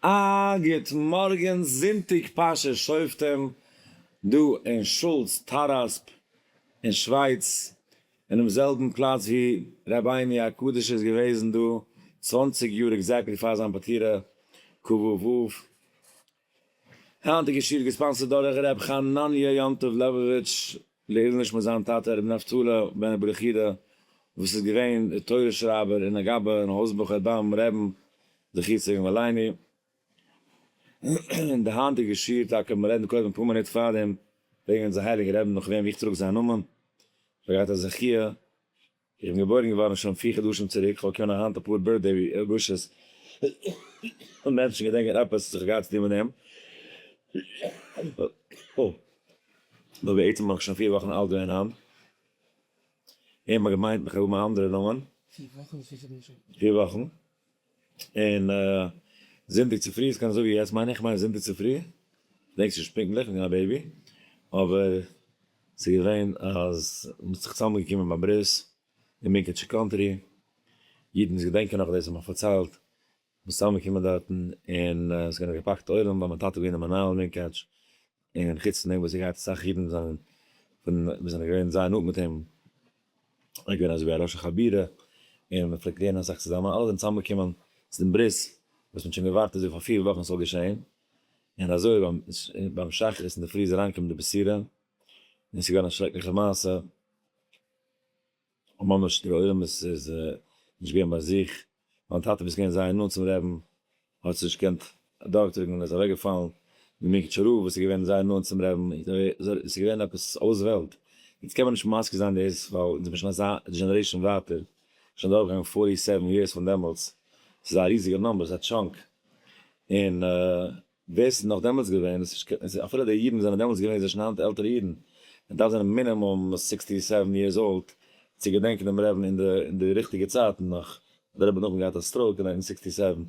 א גוט מארגן, זונטאג פרשת שופטים, דא אין שולץ טאראספ אין שווייץ, אינעם זעלבן פלאץ ווי רבינו הקדוש איז געוועזן דא 20 יאר exactly פאר זיין פטירה כ ו אב. היינטיגע שיעור גע sponsored דורך ר' חנניה יום טוב לעבאוויטש לעילוי נשמת זיין טאטע ר' נפתלי בן ר' ברוך יודא וואס איז געווען די תורה שרייבער און א גבאי און הויז בחור ביים רעבן זכותו יגן עלינו. און די היינטיגע שיעור טאקע מיר רעדן קודם אפאר מינוט פארדעם וועגן אונזער הייליגן רעבן נאך וועם איך טראג זיין נאמען, איך האב געהאט א זכיה איך בין געבוירן געווארן שוין פיר חדשים צוריק, כ'האב באקומען היינט אפאר birthday wishes, און מענטשן געדענקען עפעס וואס איך האב געהאט צו טון מיט דעם, אבער בעצם בין איך שוין פיר וואכן אלט געווען היינט, און מ'האט געמיינט איך האב אן אנדערע נאמען. פיר וואכן איז פיר חדשים. פיר וואכן, און זונטאג צופרי, עס קען אזוי ווי יעצט מיין איך, כ'מיין זונטאג צופרי, כ'דענק נישט פונקטליך, כ'בין געווען א baby, אבער ס'איז געווען אז מ'האט זיך צוזאמען געקומען ביים ברית אין מונקאטשער country, אידן וואס געדענקען נאך דאס האבן מיר פארציילט, מ'איז צוזאמען געקומען דארטן און ס'איז געווען א געפאקטע עולם ווייל מיין טאטע איז געווען די מנהל אין מונקאטש, און חוץ פון דעם וואס ער געהאט אסאך אידן וואס זענען פון וואס זענען געווען זייער נאנט מיט אים, ער איז געווען אזויווי א ראש החבורה, און מען פלעגט לערנען אסאך צוזאמען, אלע זענען צוזאמען געקומען צו דעם ברית וואס מען האט שוין געווארט אזוי פאר פיר וואכן ס'זאל געשען, און אזוי ביים שחרית אינדערפרי איז אריינגעקומען די בשורה, און ס'איז געווארן א שרעקליכע מעשה, און ממש דער עולם איז איז נישט געווען ביי זיך, מיין טאטע וואס איז געווען זייער נאנט צום רעבן האט עס נישט געקענט אדורכטראגן און איז אוועקגעפאלן, די מונקאטשער רב וואס איז געווען זייער נאנט צום רעבן, עס איז געווען עפעס אויס וועלט, יעצט קען מען נישט מזכיר זיין דאס ווייל אונז זעמיר שוין אזא generation ווייטער, שוין דורכגעגאנגען 47 years פון דעמאלטס, ס'איז א ריזיגע number, ס'איז א chunk, און ווער ס'איז נאך דעמאלטס געווען, אפילו די אידן זענען דעמאלטס געווען זענען שוין היינט עלטערע אידן, מען דארף זיין מינימום 67 years old צו געדענקען דעם רעבן אין די ריכטיגע צייטן נאך, דער רבי האט נאכדעם געהאט א stroke אין 67,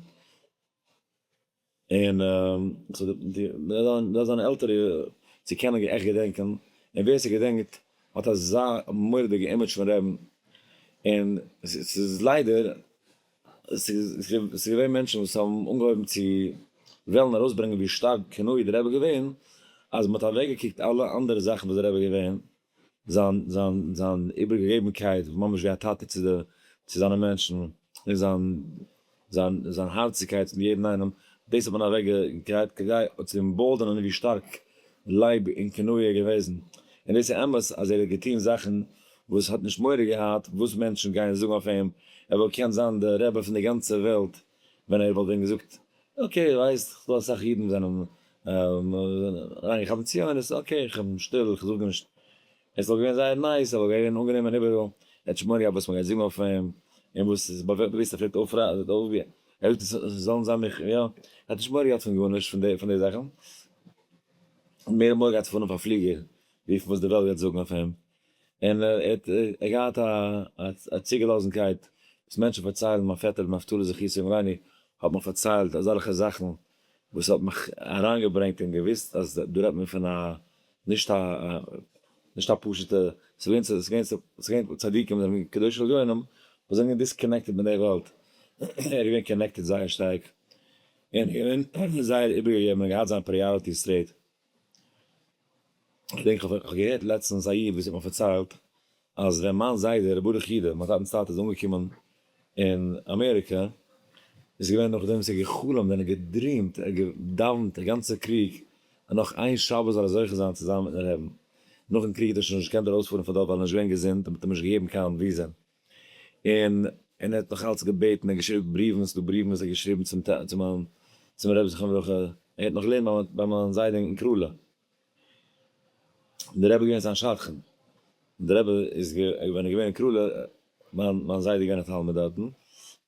און מען דארף זיין עלטערע צו קענען עכט געדענקען, און ווער ס'געדענקט האט אזא מורא'דיגע image פון רעבן, און ס'איז ליידער ס'איז געווען מענטשן וואס האבן אנגעהויבן צו וועלן ארויסברענגען ווי שטארק קנאי דער רבי איז געווען, אז מ'האט אוועקגעקוקט אלע אנדערע זאכן וואס דער רבי איז געווען, זיין זיין זיין איבערגעגעבנקייט ממש ווי א טאטע צו די צו זיינע מענטשן, און זיין זיין זיין הארציגקייט צו יעדן איינעם, דאס האט מען אוועקגעגרייט כדי צו embolden ען ווי שטארק לייב און קנאי איז געוועזן, און דאס איז אמת אז ער האט געטון זאכן וואס האט נישט מורא געהאט וואס מענטשן גייען זאגן אויף אים, ער וואלט געקענט זיין די רבי פון די גאנצע וועלט ווען ער וואלט ווען געזאגט okay ווייסט ס'דא אסאך אידן וואס זענען אריינגעכאפט אין ציונות, okay איך בין שטיל איך זאג נישט, עס וואלט געווען זייער nice ער וואלט געווען אנגענומען איבעראל, ער האט נישט מורא געהאט וואס מ'גייט זאגן אויף אים, און וואס איז באוואוסט ער פלעגט אויפרייסן, ער זאגט עס זאלן זיי מיך יא, ער האט נישט מורא געהאט פון גארנישט פון די זאכן, מער מורא געהאט פון פארן אויף א פליגער ווי פון וואס די וועלט גייט זאגן אויף אים. און ער האט געהאט א צוגעלאזנקייט וואס מענטשן פארציילן, מיין פעטער ר' נפתלי זכותו יגן עלינו האט מיך פארציילט אזעלכע זאכן וואס האט מיך אריינגעברענגט און געוואוסט אז דא רעדט מען פון א נישט א נישט א פשוטע, ס'איז געווען צדיקים וואס זענען קדושים עליונים וואס זענען disconnected מיט די וועלט, ער איז געווען connected זייער שטארק און געווען זייער איבערגעגעבן און געהאט זיין priority straight. כ'דענק איך האב געהערט לעצטענס א איד וואס האט מיר פארציילט אז ווען מיין זיידע ר' ברוך יודא מיין טאטענס טאטע איז אנגעקומען אין אמעריקע איז געווען נאכדעם וואס ער האט גע'חלומ'ט און ער האט געדרימט ער האט געדאווענט די גאנצע קריג אז נאך איין שבת זאל ער זוכה זיין צו זיין מיטן רעבן, נאכן קריג האט ער שוין נישט געקענט ארויספארן פון דארט ווייל ער איז נישט געווען געזונט און מ'האט אים נישט געגעבן קיין וויזע און און ער האט נאך אלץ געבעטן און געשריבן בריוון, ס'דא בריוון וואס ער האט געשריבן צום צו מיין צום רבי זכרונו לברכה, ער האט נאך געלערנט ביי מיין זיידע אין קראלע, און דער רבי איז געווען זיין שדכן, און דער רבי איז ווען ער איז געווען אין קראלע, מיין מיין זיידע איז געווען א תלמיד דארטן,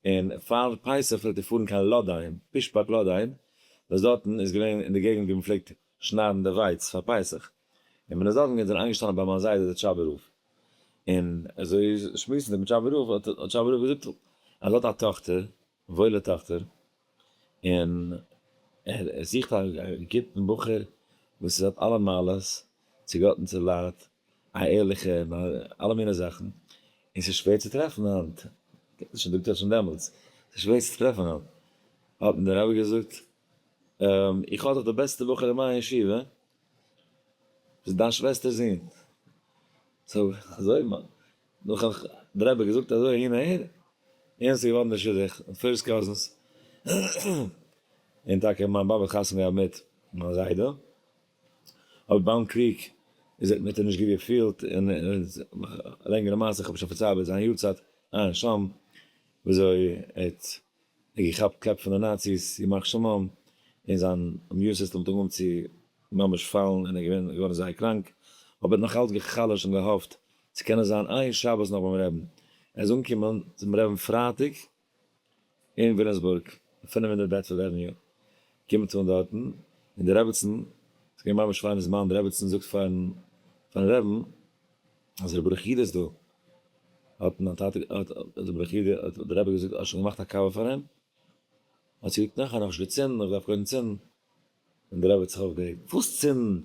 און פאר פסח פלעגט ער פארן קיין לאדיין, פישפאק לאדיין, וואס דארטן איז געווען אין די געגנט ווי מען פלעגט שניידן די ווייץ פאר פסח, און מען איז דארטן געווען זענען איינגעשטאנען ביי מיין זיידע דער טשאבער רב. און אזוי שמועסנדיג מיט טשאבער רב האט טשאבער רב געזאגט אז ער האט א טאכטער, וואוילע טאכטער, און ער זוכט א גוטן בחור וואס האט אלע מעלות, צו גאט און צו לייט, א ערליכער, אלע מיני זאכן, און ס'איז שווער צו טרעפן היינט, שוין זאגט ער שוין דעמאלטס, ס'איז שווער צו טרעפן היינט, האט אים דער רבי געזאגט. איך האב דאך די בעסטע בחור אין מיין ישיבה, ס'איז דיין שוועסטער'ס זון. so אזוי נאך האט דער רבי געזאגט אזוי אהין אהער, און ס'איז געווארן די שידוך, first cousins. און טאקע מיין באבע האט חתונה געהאט מיט מיין זיידע, אבער ביים קריג איז ער האט ער נישט גוט געפילט, און א לענגערע מעשה, איך האב שוין פארציילט ביי זיין יארצייט, עיין שם, וויאזוי ער האט געכאפט קלעפ פון די נאציס, ימח שמם, און זיין immune system האט אנגעהויבן צו ממש פאלן און ער איז געווען געווארן זייער קראנק, אבער האט נאך אלץ גע'חלש'ט און געהאפט צו קענען זיין איין שבת נאך ביים רעבן. ער איז אנגעקומען צום רעבן פרייטאג אין וויליאמסבורג, 500 Bedford Avenue, קומט אן דארטן, און די רעבעצן, ס'איז געווען ממש פארן זמן, די רעבעצן זאגט פארן רעבן אז ר' ברוך יודא איז דא, האט מיין טאטע, האט ר' ברוך יודא, האט דער רבי געזאגט, האסט שוין געמאכט א קאווע פאר אים? האט זי געזאגט, ניין כ'האב נאכנישט געצינדן, איך דארף קודם צינדן. און דער רבי האט זיך אויפגערעגט, וואס צינדן?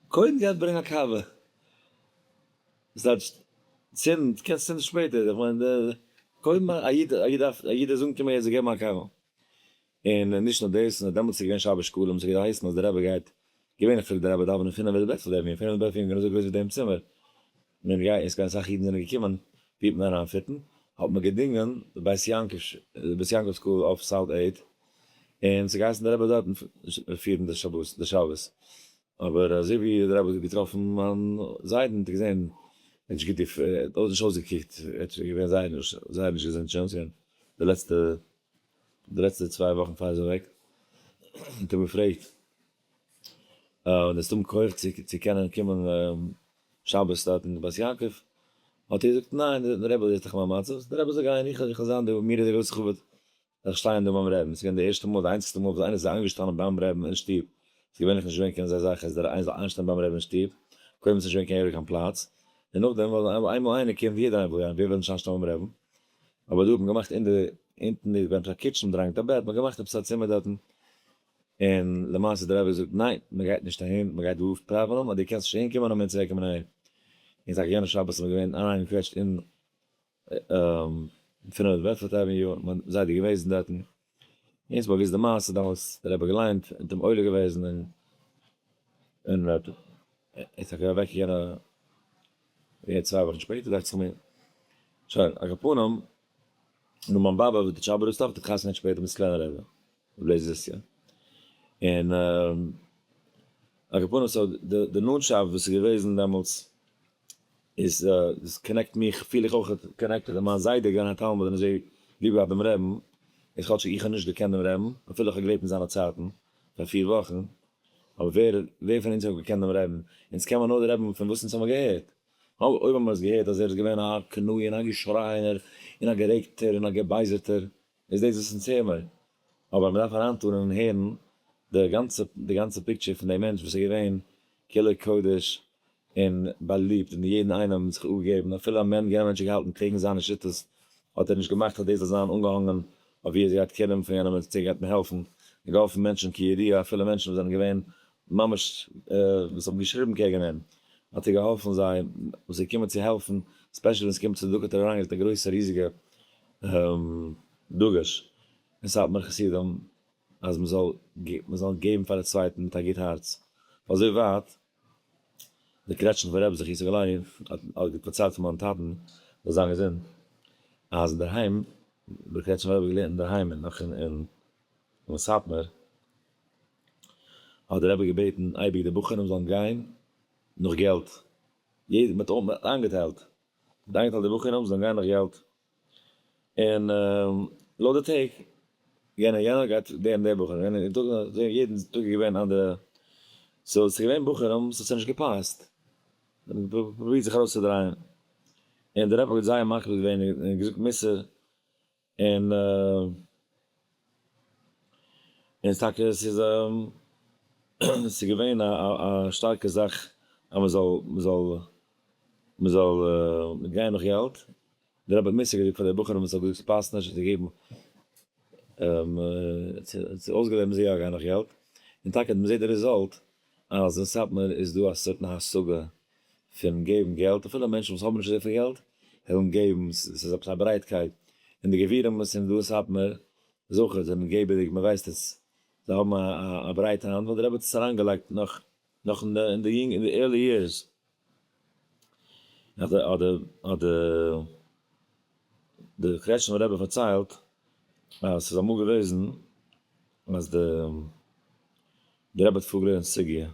קודם גיי ברענג א קאווע. וואס טייטש צינדן? דו קענסט צינדן שפעטער, איך מיין קודם א איד, א איד דארף, א איד איז אנגעקומען יעצט געבן א קאווע. און נישט נאר דאס, נאר דעמאלטס איז געווען שבת שקלים, ס'האט געהייסן אז דער רבי גייט, געווענליך פלעגט דער רבי דאווענען פינף אין בעט פון דעם, פינף אין בעט פון געווען אזוי גרויס ווי דעם צימער, מען גייט, עס גייען אסאך אידן זענען געקומען, ווי האט מען אריינפיטן, האט מען געדינגען די בית יעקב, די בית יעקב school אויף South 8, און ס'איז געהייסן דער רבי דארטן פירן די שבת, די שבת. אבער אזוי ווי דער רבי האט געטראפן מיין זיידן האט ער געזען ער האט נישט גוט ער האט נישט אויסגעקוקט, ער האט געווען זייער נישט זייער נישט געזונט שוין, ס'געווען די לעצטע די לעצטע 2 וואכן פאר ער איז אוועק, האט ער געפרעגט און האסט האבן כח צו קענען קומען שבת דארט אין בית יעקב, האט ער געזאגט ניין, דער רבי זעט דאך מיין מצב, דער רבי זאל גיין, איך וועל זיין דא, מיר איז א גרויסע כבוד זיך שטיין דא ביים רעבן, ס'איז געווען די ערשטע מאל, די איינציגסטע מאל וואס איינער איז איינגעשטאנען ביים רעבן אין שטוב, ס'איז געווענליך נישט געווען קיין אזא זאך אז דער איינער זאל איינשטיין ביים רעבן אין שטוב, קודם איז נישט געווען קיין קיין פלאץ, און נאכדעם ווייל איינמאל איינער קומט יעדער איינער וויל גיין, ווער וויל נישט איינשטיין ביים רעבן? אבער דא האט מען געמאכט אין די, אונטן איז געווען עפעס א kitchen, דרייגט א בעט, מען האט געמאכט עפעס א צימער דארטן, און למעשה דער רבי זאגט ניין, מען גייט נישט אהין, מען גייט דא פראווענען, אז דו קענסט נישט אהין קומען, לאמיר צוריק קומען אהין. און טאקע יענע שבת איז מען געווען אריינגעקוועטשט אין פון Bedford Avenue, מיין זיידע געוועזן דארטן, יעצט באוויסט די מעשה, דאמאלס דער רבי געליינט, און אים עולה געוועזן, און און האט איז טאקע אוועק יענע יענע 2 וואכן שפעטער דאכט זיך מיר, שוין, על כל פנים, נו מיין באבע וואס די טשאבער איז טאכטער חתונה שפעטער מיט סקולענער רבי, בלעז זיסיא, און על כל פנים so די נאנטשאפט וואס איז געוועזן דעמאלטס איז דאס connect מיך, פיל איך אויך connected, און מיין זיידע איז געווען א תלמיד און אזוי ליב געהאט דעם רעבן, איז כאטש איך האב נישט געקענט דעם רעבן, אפילו איך האב געלעבט אין זיינע צייטן פאר 4 וואכן, אבער ווער ווער פון אונז האט געקענט דעם רעבן? אונז קען מען נאר דעם רעבן פון וואס אונז האבן געהערט. אויב האבן מיר עס געהערט אז ער איז געווען א קנאי און א געשרייענער און א גערעגטער און א געבייזערטער, איז דאס וואס אונז הערן מיר. אבער מען דארף אריינטאן און הערן די גאנצע די גאנצע picture פון דעם מענטש וואס איז געווען כולו קודש און באליבט און יעדן איינעם זיך אפגעגעבן, אפילו א מענטש יענער מענטש האט געהאלטן קעגן זיינע שיטות, האט ער נישט געמאכט אז דאס זאל זיין אנגעהאנגען אויף ווי ער גייט קענען פון יענעם און צו ער גייט אים העלפן, און געהאלפן מענטשן כידוע אפילו מענטשן וואס זענען געווען ממש וואס האבן געשריבן קעגן אים, האט ער געהאלפן זיי וואס איז געקומען צו העלפן, specially ווען עס קומט צו צדקה האט ער אריינגעלייגט א גרויסע ריזיגע דגוש אין סאטמאר חסידים אז מען זאל מען זאל געבן פאר א צווייטן מיט א גוט הארץ, אזוי ווייט די קרעטשניפער רבי זכותו יגן עלינו האט פארציילט פון מיין טאטן זאל זיין געזונט אז אינדערהיים די קרעטשניפער רבי האט געלערנט אינדערהיים און נאך אין סאטמאר האט דער רבי געבעטן אייביג די בחורים זאלן גיין נאך געלט, יעדער מען האט איינגעטיילט מען האט איינגעטיילט די בחורים זאלן גיין נאך געלט, און לויט די טעג, יענער יענער גייט דער און דער בחור, יענער טאג יעדן טאג איז געווען אנדערע, so ס'איז געווען בחורים וואס האט זיי נישט געפאסט, זיי האבן פרובירט זיך ארויסצודרייען, און דער רבי האט זייער מקפיד געווען און געזאגט מוסר, און און טאקע עס איז עס איז געווען א שטארקע זאך אז מען זאל מען זאל מען זאל גיין נאך געלט, דער רבי האט מוסר געזאגט פאר די בחורים וואס האט געזאגט ס'פאסט נישט צו געבן צו אויסגעלערנט מ'זאל יא גיין נאך געלט, און טאקע מ'זעט די result אז אין סאטמאר איז דא א certain השגה פון געבן געלט, אפילו מענטשן וואס האבן נישט אזויפיל געלט וועלן געבן, ס'איז עפעס א ברייטקייט, און די גבירים וואס זענען דא אין סאטמאר זאכער זענען געבעדיג, מ'ווייסט עס. זיי האבן א ברייטע האנט, ווייל דער רבי האט עס אריינגעלייגט נאך נאך אין די יונג אין די early years. האט האט די קרעטשניפער רבי פארציילט אז ס'איז אמאל געוועזן אז די די רבי האט פארגעלערנט סוגיא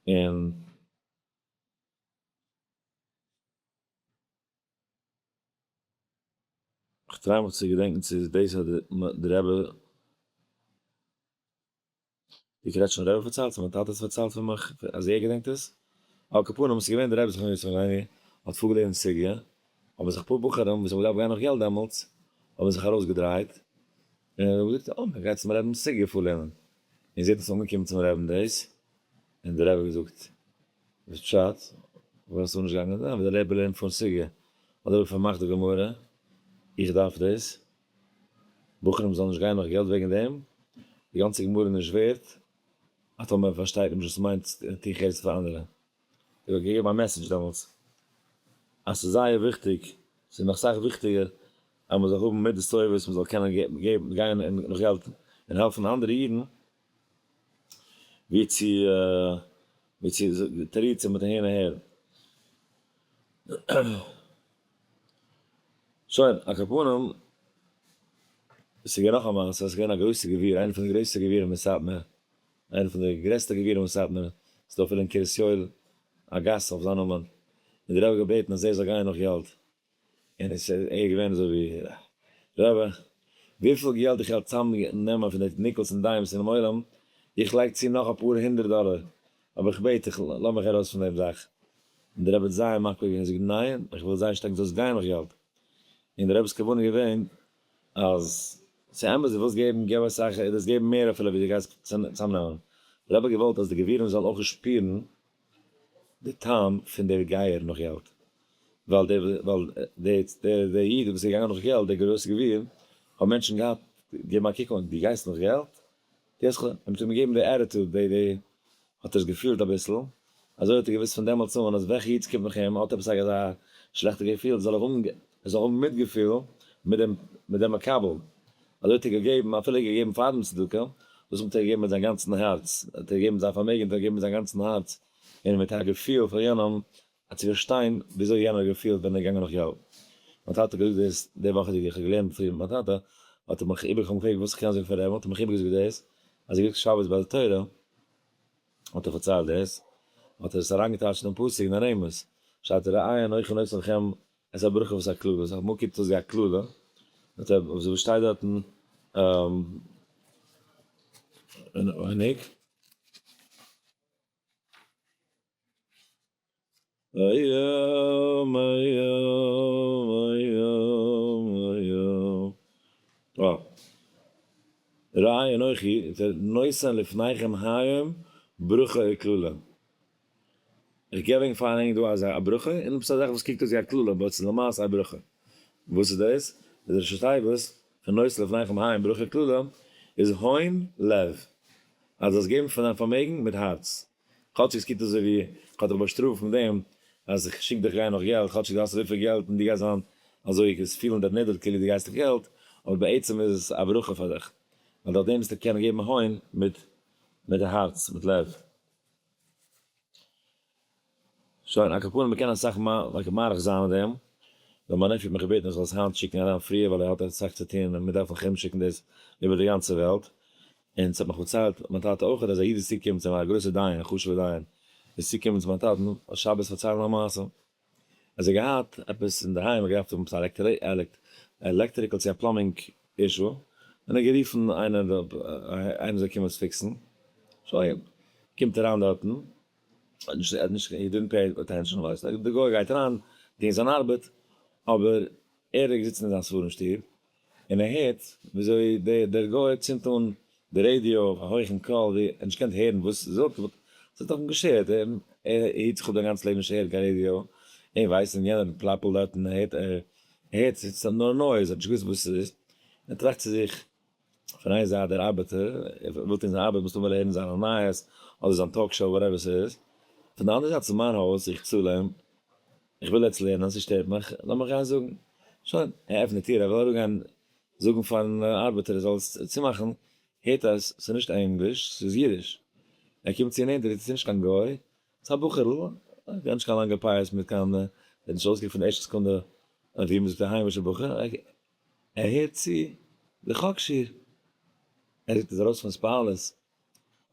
און איך try מיך צו געדענקן צו דאס האט די רבי די קרעטשניפער רבי פארציילט, צו מיין טאטע האט עס פארציילט פאר מיך אז ער געדענקט עס. על כל פנים, ס'איז געווען די רבי זכרונו לברכה האט פארגעלערנט סוגיא, האבן זיך אפאר בחורים וואס האבן געדארפט גיין נאך געלט דעמאלטס, האבן זיך ארויסגעדרייט, און האבן געזאגט, אה, מען גייט צום רבי'ן סוגיא פארלערנען. און זעט עס אנגעקומען צום רבי'ן דאס, און דער רבי האט געזאגט, וואס פשט? וואס האסטו נישט געגאנגען? ניין, ווייל דער רבי לערנט פאר סוגיא. האט דער רבי פארמאכט די גמרא, איך דארף דאס, בחורים זאלן נישט גיין נאך געלט וועגן דעם, די גאנצע גמרא איז נישט ווערט, א טאמער מען פארשטייט נישט וואס מיינט טון חסד פאר אנדערע. איך האב געגעבן א message דעמאלטס אז ס'איז זייער וויכטיג, ס'איז נאך סאך וויכטיגער אז מען זאל האבן מידות טובות, מען זאל קענען געבן, גיין נאך געלט און העלפן אנדערע אידן, ווי צו ווי צו תירוצים מיט אהין אהער. שוין, על כל פנים, ס'איז געווען נאך א מעשה, ס'איז געווען א גרויסע גביר, איינער פון די גרעסטע גבירים אין סאטמאר, איינער פון די גרעסטע גבירים אין סאטמאר, ס'איז דא אפילו אין קרית יואל א גאס אויף זיין נאמען, און דער רבי האט געבעטן אז ער זאל גיין נאך געלט, און עס איז ער געווען אזוי ווי, רבי, וויפיל געלט איך וועל צאם נעמען פון די nickels און dimes אינעם עולם, איך לייג צו נאך אפאר הונדערט דאלער, אבער איך בעט דיך, לאז מיך ארויס פון דעם זאך. און דער רבי האט זייער מקפיד געווען און געזאגט, ניין, איך וויל זייער שטארק זאלסט גיין נאך געלט. און דער רבי'ס כוונה איז געווען אז ס'איז אמת דו ווילסט געבן, געב אסאך, דו וועסט געבן מער אפילו ווי דו גייסט צאמנעמען. דער רבי האט געוואלט אז די גבירים זאלן אויך שפירן די טעם פון דער גייער נאך געלט, ווייל דער ווייל דער דער איד וואס איז געגאנגען נאך געלט, דער גרויסער גביר, האבן מענטשן געהאט געגעבן א קוק אן, דו גייסט נאך געלט? דו האסט אים געגעבן די attitude, די די האט ער עס געפילט אביסל, אזוי האט ער געוואוסט פון דעמאלטס אן אז וועלכע איד ס'קומט נאך אים האט עפעס אזא שלעכטע געפיל, זאל ער האבן ער זאל האבן מיטגעפיל מיט דעם מיט דעם מקבל, אזוי האט ער געגעבן, אפילו ער האט געגעבן פאר דעם צדקה, דאס האט ער געגעבן מיט זיין גאנצן הארץ, האט ער געגעבן זיין פארמעגן האט ער געגעבן מיט זיין גאנצן הארץ, און מיט א געפיל פאר יענעם, אז צו פארשטיין וויאזוי יענער האט געפילט ווען ער איז געגאנגען נאך געלט. מיין טאטע האט געזאגט דאס די וואך איך האב געלערנט פריער מיט מיין טאטע, האט ער מיך איבער, איך האב אים געפרעגט וואס איך קען זאגן פאר רבי'ן, האט ער מיך איבערגעזאגט דאס, אז ער האט געזאגט שבת ביי די תורה, האט ער פארציילט דאס, האט ער עס אריינגעטייטשט אינעם פסוק אין א רמז, שטייט ראה אנכי נותן לכם את הברכה ואת הקללה, סאך מאל קוקט אויס ווי א קללה, אזוי ווי שטייט דארטן אינעווייניג. ראה אנכי נותן לפניכם היום ברכה וקללה. איך געב ענק פאר ענק דא אזא א ברכה, און עפעס א זאך וואס קוקט אויס ווי א קללה but ס'איז למעשה א ברכה. וואס איז דאס? איז ראשי תיבות פון נותן לפניכם היום ברכה וקללה איז הון לב. אז זאלסט געבן פון דיין פארמעגן מיט הארץ. כאטשיג עס קוקט אזוי ווי איך האב דיך באשטראפט מיט דעם אז איך שיק דיך גיין נאך געלט, כאטשיג דו האסט אזויפיל געלט און דו גייסט זיין אזוי עס פילן דערנידערט כאילו דו גייסט נאך געלט, אבער בעצם איז עס א ברכה פאר דיך, ווייל דורך דעם וועסטו קענען געבן הון מיט מיט די הארץ, מיט לב. שוין, על כל פנים מ'קען אסאך מאריך זיין אין דעם, נאר מיין nephew האט מיך געבעטן איך זאל עס היינט שיקן אריין פריער ווייל ער האט אסאך צו טון און מ'דארף נאך ארומשיקן דאס איבער די גאנצע וועלט, און ס'האט מיך פארציילט מיין טאטע אויך אז א איד איז צוגעקומען צו אים, א גרויסער דיין, א חשוב'ער דיין, איז צוגעקומען צו מיין טאטן א שבת פארציילן א מעשה, אז ער האט געהאט עפעס אינדערהיים, ער האט געדארפט האבן עפעס א electrical צו א plumbing issue, און ער האט גערופן איינער איינער זאל קומען עס פיקסן, שוין, קומט אריין דארטן, ער האט נישט, he didn't pay attention, ווייסט, די גוי גייט אריין טוהן זיין ארבעט, אבער ער איז געזיצן אין זיין ספרים שטוב, און ער הערט וויאזוי דער גוי צינדט אן די רעדיא אויף א הויכן קול, ווי ער האט נישט געקענט הערן וואס ער זאגט, עס האט דאך אים געשטערט, ער היט זיך אפ זיין גאנץ לעבן נישט צו הערן קיין רעדיא, ער ווייסט און יענער פלאפלט דארט און ער הערט, ער הערט ס'איז נאר noise, ער האט נישט געוואוסט וואס ס'איז, ער טראכט צו זיך, פון איין זייט דער ארבעטער, ער וויל טון זיין ארבעט, מסתמא וויל ער הערן זיינע נייעס, אדער זיין talk show, whatever ס'איז, פון די אנדערע זייט ס'איז מיין הויז, איך צאל אים, איך וויל יעצט לערנען, ס'שטערט מיך, לאמיך גיין זאגן. שוין, ער עפנט די טיר, ער וויל אראפגיין זאגן פארן ארבעטער ער זאל עס צומאכן, הערט אז ס'איז נישט ענגליש, ס'איז אידיש. ער קומט צו נענטער, ס'איז נישט קיין גוי, ס'איז א בחור'ל, ער האט נישט קיין לאנגע פאות מיט קיין, ער האט נישט אויסגעקוקט פון די ערשטע סעקונדע ווי מ'זאגט א היימישע בחור, ער הערט צו די חק שיר, ער זאגט איז ארויס פון התפעלות,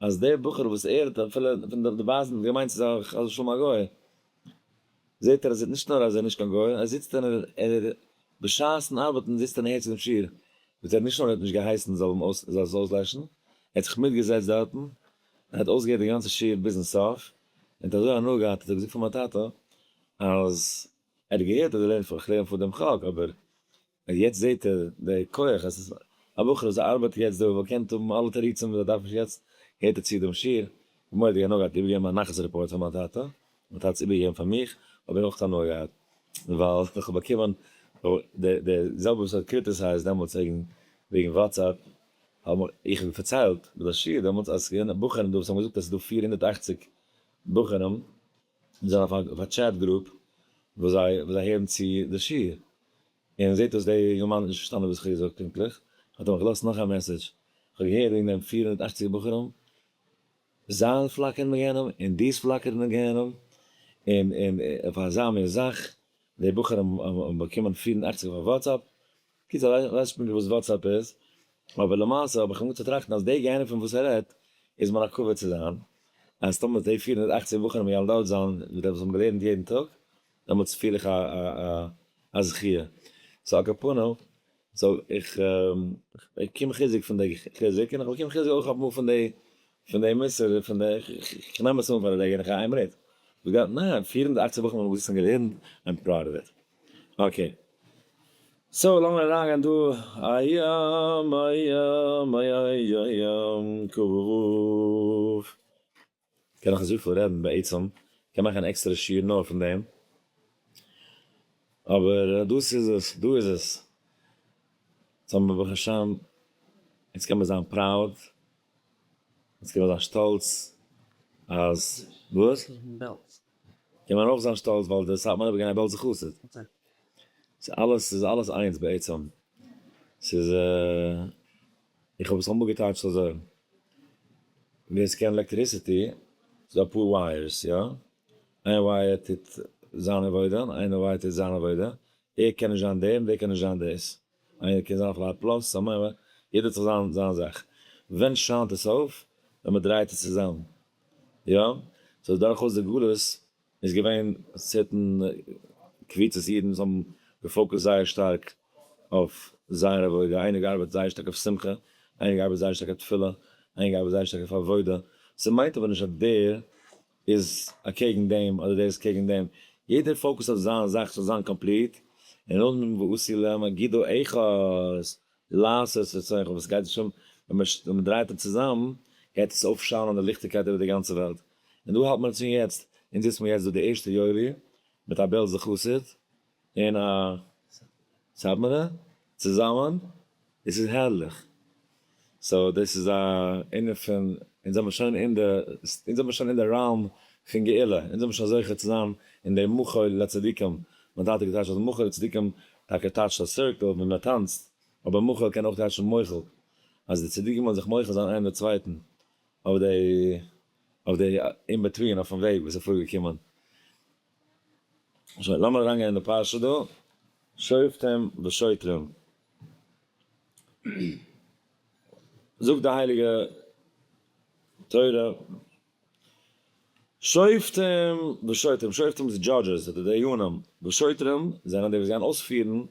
אז דער בחור וואס ער האט אפילו פון די ווייזן געמיינט ס'איז א חס ושלום א גוי, זעט ער אז נישט נאר אז ער איז נישט קיין גוי, ער זיצט און ער בשעת'ן ארבעטן זיצט ער און הערט צו דעם שיעור, וואס ער נישט נאר האט נישט געהייסן זאל אים אויס זאל עס אויסלעשן, ער האט זיך מיטגעזעצט דארטן און האט אויסגעהערט די גאנצע שיעור ביזן סוף, און האט אזוי הנאה געהאט, האט ער געזאגט פאר מיין טאטע אז ער האט געהערט אז ער לערנט פאר, איך לערן פאר דעם חק, אבער יעצט זעהט ער די כח אז עס א בחור וואס ארבעט יעצט דא וואלט געקענט האבן אלע תירוצים וואס ער דארף נישט יעצט הערט ער צו דעם שיעור, מורא'דיג הנאה געהאט איבערגעגעבן א נחת report פאר מיין טאטע, מיין טאטע האט עס איבערגעגעבן פאר מיך, האב איך אויך הנאה געהאט ווייל איך האב באקומען די די זעלבע וואס האט criticized דעמאלטס וועגן וועגן WhatsApp האב איך פארציילט ביי די שיעור דעמאלטס אז עס איז געווען בחורים דא וואס האבן געזאגט אז עס איז דא 480 בחורים וואס זענען אויף א chat group וואס זיי וואס זיי הערן צו די שיעור. און זעט אויס דער יונגערמאן האט נישט פארשטאנען וואס איך האב געזאגט פונקטליך, האט ער מיך געלאזט נאך א message, איך האב געהערט וועגן דעם 480 בחורים, זיין פלאקערן אין גיהנום און דיס פלאקערן אין גיהנום, און און אויף אזא מין זאך, די בחורים האבן באקומען 84 אויף WhatsApp, קיצור איך ווייס נישט פונקטליך וואס WhatsApp איז, אבער למעשה האב איך אנגעהויבן צו טראכטן אז די גיהנום פון וואס ער רעדט איז מיר א כבוד צו זיין, אז טאמער די 480 בחורים וועלן דארט זיין ווי די וואס האבן געלערנט יעדן טאג, דעמאלטס פיל איך א זכיה. so על כל פנים, so איך באקום חיזוק פון די חיזוק, און איך באקום חיזוק אויך אפאר מאל פון די פון די מוסר, פון די, איך נעם עס אן פאר א רגע און איך גיי איין מינוט. וואס גייט, ניין, 480 בחורים האבן געזיצן און געלערנט, I'm proud of it. Okay. So לאמיר אריינגיין דא, איי איי איי איי קוף. קען נאך אזויפיל רעדן בעצם, קען מאכן אן עקסטערע שיעור נאר פון דעם, אבער דאס איז עס, דא איז עס, יעצט האבן מיר ברוך השם, יעצט קען מען זיין proud, יעצט קען מען זיין שטאלץ אז, וואס? קען מען אויך זיין שטאלץ ווייל דער סאטמאר רבי איז געווען א בעלזער חסיד. ס'איז אלעס, ס'איז אלעס איינס בעצם, ס'איז. איך האב עס אמאל געטייטשט אזוי, ווער ס'קען electricity, ס'איז דא אפאר wires, יא? איין wire טוט זיין עבודה, און איין wire טוט זיין עבודה, ער קען נישט זיין דער און דער קען נישט זיין דאס, איינער קען זיין אפילו א plus, א minus, יעדער האט זיך זיין זיין זאך. ווען שיינט עס אויף? ווען מ'דרייט עס צוזאם, יא? so דורכאויס די גלות איז געווען certain קבוצות אידן וואס האבן גע focused זייער שטארק אויף זייער עבודה, איינער געארבעט זייער שטארק אויף שמחה, איינער געארבעט זייער שטארק אויף תפילה, איינער געארבעט זייער שטארק אויף עבודה, ס'מיינט אבער נישט אז דער איז אקעגן דעם אדער דער איז קעגן דעם, יעדער focused אויף זיין זאך ס'זאל זיין complete, און נאכדעם ועשו להם אגודה אחת לעשות רצונך, וואס גייט נישט אן ווען מ'דרייט עס צוזאם גייט עס אויפשיינען די ליכטיגקייט איבער די גאנצע וועלט. און דא האלט מען שוין יעצט, אונז זיצן מיר יעצט דא די ערשטע יולי מיט א בעלזער חסיד און א סאטמארער צוזאמען, עס איז הערליך, so דאס איז א ענין פון, אונז זעמיר שוין אין די, אונז זעמיר שוין אין די realm פון גאולה, אונז זעמיר שוין זוכה צו זיין אין די מחול לצדיקים, מיין טאטע האט געטייטשט אז מחול לצדיקים טאקע טייטשט א circle ווי מען טאנצט, אבער מחול קען אויך טייטשן מוחל, אז די צדיקים וועלן זיך מוחל זיין איינער די צווייטן, אויף די אויף די in between אויפן וועג וואס איז פארגעקומען. שוין לאמיר אריינגיין אין די פרשה דא, שופטים ושוטרים. זאגט די הייליגע תורה, שופטים ושוטרים, שופטים איז judges, די דיינים, ושוטרים זענען די וואס גייען אויספירן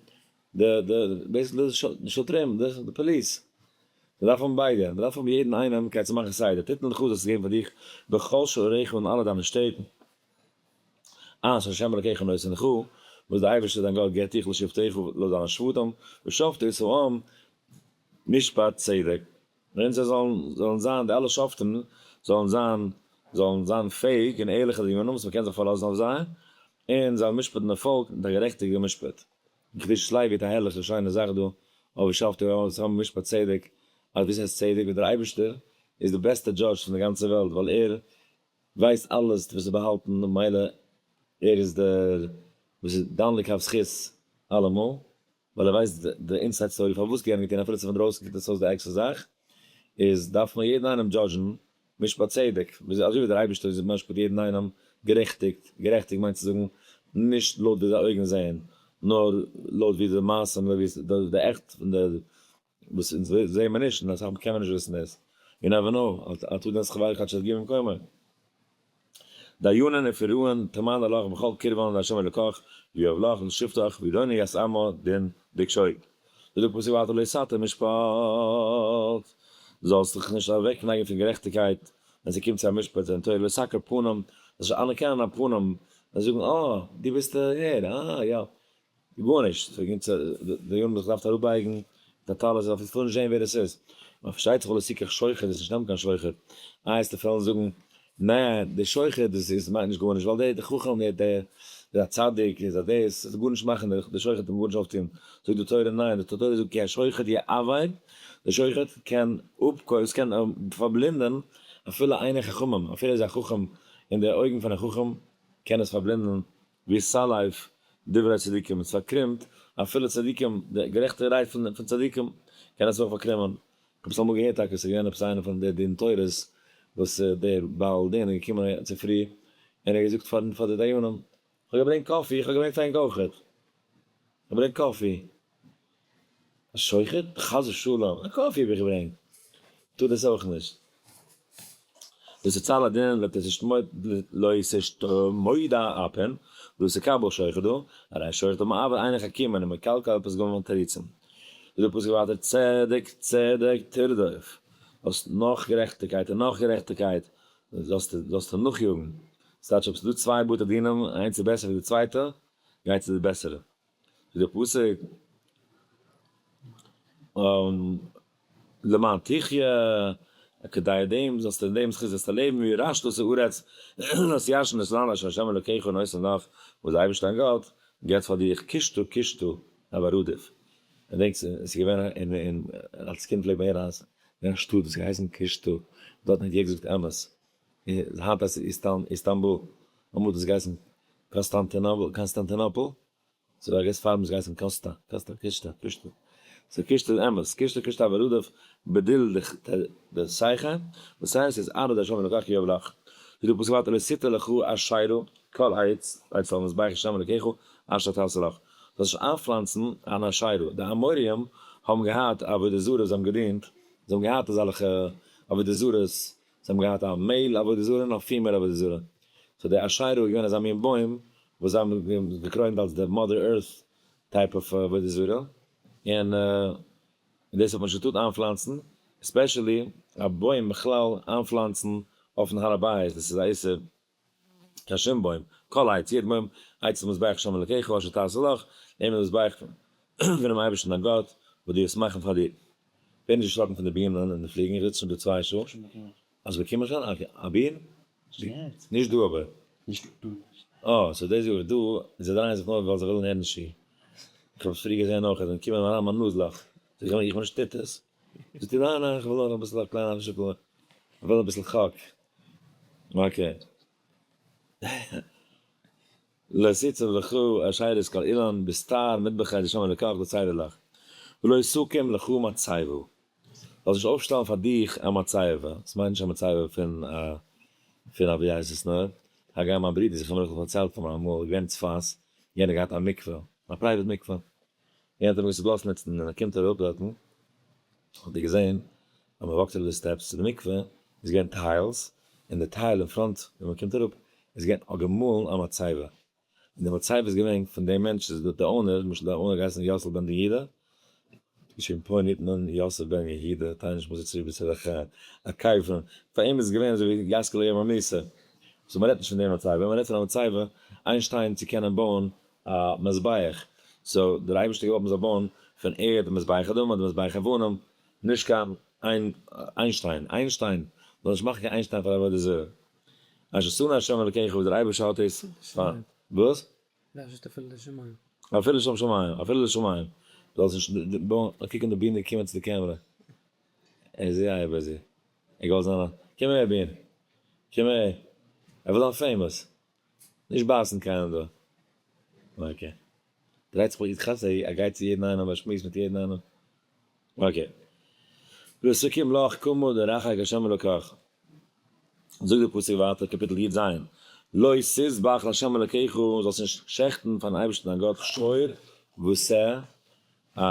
די די basically די שוטרים, די police. מען דארף האבן ביידע, מען דארף האבן יעדן איינעם כדי צו מאכן סדר, תתן לך זאלסטו געבן פאר דיך בכל שעריך אין אלע דיינע שטעט, אשר ה' אלקיך נותן לך, וואס דער אייבערשטער דיין גאט געבט דיך לשבטיך לויט דיינע שבטים, ושפטו את העם משפט צדק. און זיי זאלן זאלן זיין, די אלע שופטים זאלן זיין זאלן זיין פעאיג און ערליכע דיינים וואס מען קען זיך פארלאזן אויף זיי, און זיי זאלן משפט'ן די פאלק מיט א גערעכטיגע משפט. קדושת לוי האט א הערליכע שיינע זאך דא, אויף ושפטו את העם משפט צדק, אז וואס הייסט צדק? ווען דער אייבערשטער איז די בעסטע judge פון די גאנצע וועלט, ווייל ער ווייסט אלעס וואס איז באהאלטן, ממילא ער איז דער וואס איז דן לכף זכות אלעמאל, ווייל ער ווייסט די inside story פארוואס געהעריג געטון אפילו ס'איז פון דרויסן קוקט עס אויס די ערגסטע זאך. איז דארף מען יעדן איינעם judge ן משפט צדק, אזוי ווי דער אייבערשטער איז משפט יעדן איינעם גערעכטיגט, גערעכטיגט מיינט צו זאגן נישט לויט ווי זיי אויגן זעען, נאר לויט ווי די מעשים, לויט ווי די עכט פון די וואס אונז זעען מיר נישט, און אסאך מאל קען מען נישט וויסן דאס, you never know, אל תדין את חברך עד שתגיע ממקומו. דיינין ופירוען תמנה לך בכל קרבן לה' אלוקך ויאהב לך לשבתך וידוני יתאמה דין דקשוי. זאגט דער פסוק ווייטער לא תטה משפט, זאלסט דיך נישט אוועקנייגן פון גערעכטיגקייט ווען ס'קומט צו א משפט, זענען תורה לא תכיר פנים, זאלסט נישט אנערקענען א פנים, און זאגן אה, דו ביסט דער, אה יא, גארנישט, ס'קומט צו די יארן וואס מ'דארף אראפבייגן מיט א טלית, דארף איך נישט זען ווער עס איז. מען פארשטייט זיך לא תקח שוחד, דאס איז נישט נעמען קיין שוחד. איי וועסטו וועלן זאגן, נע, די שוחד דאס איז מיינט נישט גארנישט, ווייל דער חכם, דער דער איז א צדיק, איז א דאס, עס גארנישט מאכן, די שוחד וועט גארנישט אויפטון. זאגט די תורה ניין, די תורה זאגט כי השוחד יעוור, די שוחד קען אפקויפן, עס קען פארבלינדען אפילו עיני חכמים, אפילו איז א חכם, אין די אויגן פון א חכם קען עס פארבלינדען ויסלף דברי צדיקים, עס פארקרומט אפילו צדיקים, די גערעכטע רייד פון צדיקים קען עס אויך פארקרומען. כ'האב עס אמאל געהערט טאקע, עס איז געווען עפעס איינער פון די דין תורות וואס דער בעל דין איז געקומען צופרי און ער האט געזאגט פאר די דיינים, כ'האב געברענגט coffee, איך האב געברענגט פאר ענק אויכעט, כ'האב געברענגט coffee. א שוחד? חס ושלום, א coffee האב איך געברענגט. טו דאס אויך נישט. דאס איז צהל הדין לא תשתמודע אפן, דאס איז קבל שוחד דא, הרי שוחד מעוור עיני חכימין ומקלקל פתגמין תירוצים. זאגט דער פסוק ווייטער צדק צדק תרדוף, האסט נאך גערעכטיגקייט און נאך גערעכטיגקייט זאלסטו נאכיאגן, ס'טייטש אויב ס'איז דא צוויי בתי דינים איינס איז בעסער ווי די צווייטע, גיי צו די בעסערע. זאגט דער פסוק למען תחיה, כדי דעם זאלסטו אין דעם זכות זאלסטו לעבן, וירשת את הארץ, זאלסט ירש'ן דאס לאנד אשר ה' אלוקיך נותן לך, וואס דער אייבערשטער דיין גאט געבט פאר דיך, קשתה קשתה הבר עדיף. געדענקסט עס איז געווען אין אין אלס קינד פלעגט מען הערן אז אין א שטאט וואס האט געהייסן קושטא, דארטן האט יעדער געזאגט אמת, היינט הייסט עס איסטאנבול, אמאל האט עס געהייסן קאנסטאנטינאפל, ס'איז א געס פארמעסט געהייסן קאסטא, קאסטא, קישטא, קישטא. ס'איז קישטא איז אמת, קישטא קישטא אבער רודף בדיל די סייכא, וואס הייסט איז ארא דשם אלוקך יאהב לך. זאגט דער פסוק ווייטער לא תטע לך אשירה כל עץ אצל המזבח השם אלוקיך אשר תעשה לך. זאלסט נישט איינפלאנצן אן אשירה. די אמוריים האבן געהאט עבודה זרה, זיי האבן געדינט, זיי האבן געהאט אזעלכע עבודה זרות, זיי האבן געהאט א male עבודה זרה און א female עבודה זרה. so די אשירה איז געווען אזא מין בוים וואס זיי האבן געקרוינט אלס די mother earth type of עבודה זרה, און דאס האט מען נישט געטארט איינפלאנצן, especially א בוים בכלל איינפלאנצן אויפן הר הבית, דאס איז א איסור, קיין שום בוים, כל עץ, יעדן בוים, אצל מזבח ה' אלקיך אשר תעשה לך, נעבן די מזבח פונעם אייבערשטן דיין גאט, וואס דו וועסט מאכן פאר דיר. ווער נישט דערשראקן פון די בינען און די פליגן, איך זיץ שוין דא 2 שעה. האסט באקומען שוין א בין? נישט דא אבער. נישט דא. אה, so דאס זאג איך דא, זיי דרייען זיך נאר ווייל זיי ווילן הערן שיעור. איך האב עס פריער געזען אויך, אז זיי קומען אריין מיין נאז לאך. זאג איך, איך בין נישט טיטוס. זאגט ער, ניין ניין, איך וויל נאר אביסל א קליינע שטיקל, איך וויל אביסל חק. okay. לא תצב לך אשרת כל אילן בסתר מטבחי דשם אלוקך לצייד לך. ולא תקים לך מצבה. זאלסט נישט אויפשטעלן פאר דיך א מצבה, עס מיינט נישט א מצבה פון א פון א ווי הייסט עס נאר, הגם מיין ברודער זכרונו לברכה פארציילט פאר מיר אמאל, געווען אין צפת, יענער געהאט א מקווה, א private מקווה, יענער האט אים געזאגט לאזט נוצן, און ער קומט אראפ דארטן, האט ער געזען אז מען walk ט אראפ די steps צו די מקווה, איז געווען tiles, און די tile אין front ווען מען קומט אראפ איז געווען געמאלן א מצבה, און די מצבה איז געווען פון דעם מענטש איז די owner, למשל די owner געהייסן יאסל בן יהודה, געשריבן פה ניתן יוסף בן יהודה, טייניש מוז צוריק בסדר ח, א קבר, פאר אים איז געווען אזוי ווי יאסקעלע יום המיתה, so מען רעדט נישט פון דעם מצבה, מען רעדט פון א מצבה איין שטיין צו קענען בויען א מזבח, so דער אייבערשטער געוואלט מען זאל בויען פון ערד די מזבח אדמה די מזבח אבנים, נישט קיין איין שטיין, איין שטיין, זאל נישט מאכן קיין איין שטיין פאר עבודה זרה. אשר שנא ה' אלקיך וואס דער אייבערשטער האט עס פיינט. וואס? דאס איז אפילו לשמים. אפילו לשם שמים, אפילו לשמים. זאלסט נישט בויען, קוק אין די בינע קומען צו די קעמרע. ער איז זייער busy. ער געוואלט זיין א, קום אהער בין. קום אהער. ער וויל זיין famous. נישט בייסן קיינעם דא. okay. דרייט זיך ביי איד חסר, ער גייט צו יעדן איינעם, ער שמועסט מיט יעדן איינעם. okay. לא תקים לך קמה דרחק השם אלקיך. זאגט דער פסוק ווייטער, קאפיטל י ז, לא תזבח לה' אלקיך, זאלסט נישט שעכטן פארן אייבערשטן דיין גאט שור ושה, א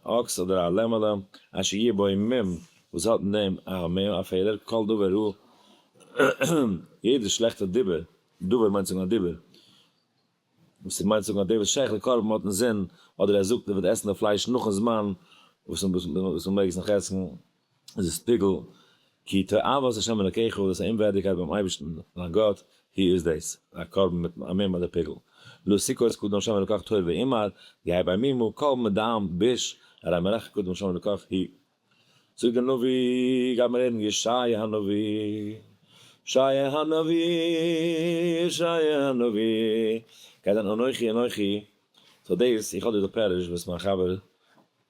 אקס אדער א לעמעלע, אשר יהיה בו מום, וואס האט אין דעם א מום, א פעלער, כל דבר רע, יעדע שלעכטע דיבור, דבר מיינט זאגן א דיבור, וואס ער מיינט זאגן אז דער וואס שעכט די קרבן האט אינזין, אדער ער זאגט ער וועט עסן די פלייש נאכן זמן וואס מען מעג עס נאך עסן, איז עס פיגול, כי תועבת ה' אלקיך, דאס איז א אומווערדיגקייט ביים אייבערשטן דיין גאט, הי איז דאס, א קרבן מיט א מום אדער פיגול. לא תקהוץ קדם ה' אלקיך תור ועמר, יהא בו מומו, כל מדם ביש, הרי מרחק קדם ה' אלקיך הי. זאגט דער נביא, גייט מען רעדן ישעיה הנביא, ישעיה הנביא, ישעיה הנביא, גייט זיין אנכי אנכי, so דאס, איך האב דא די פירוש וואס מיין חבר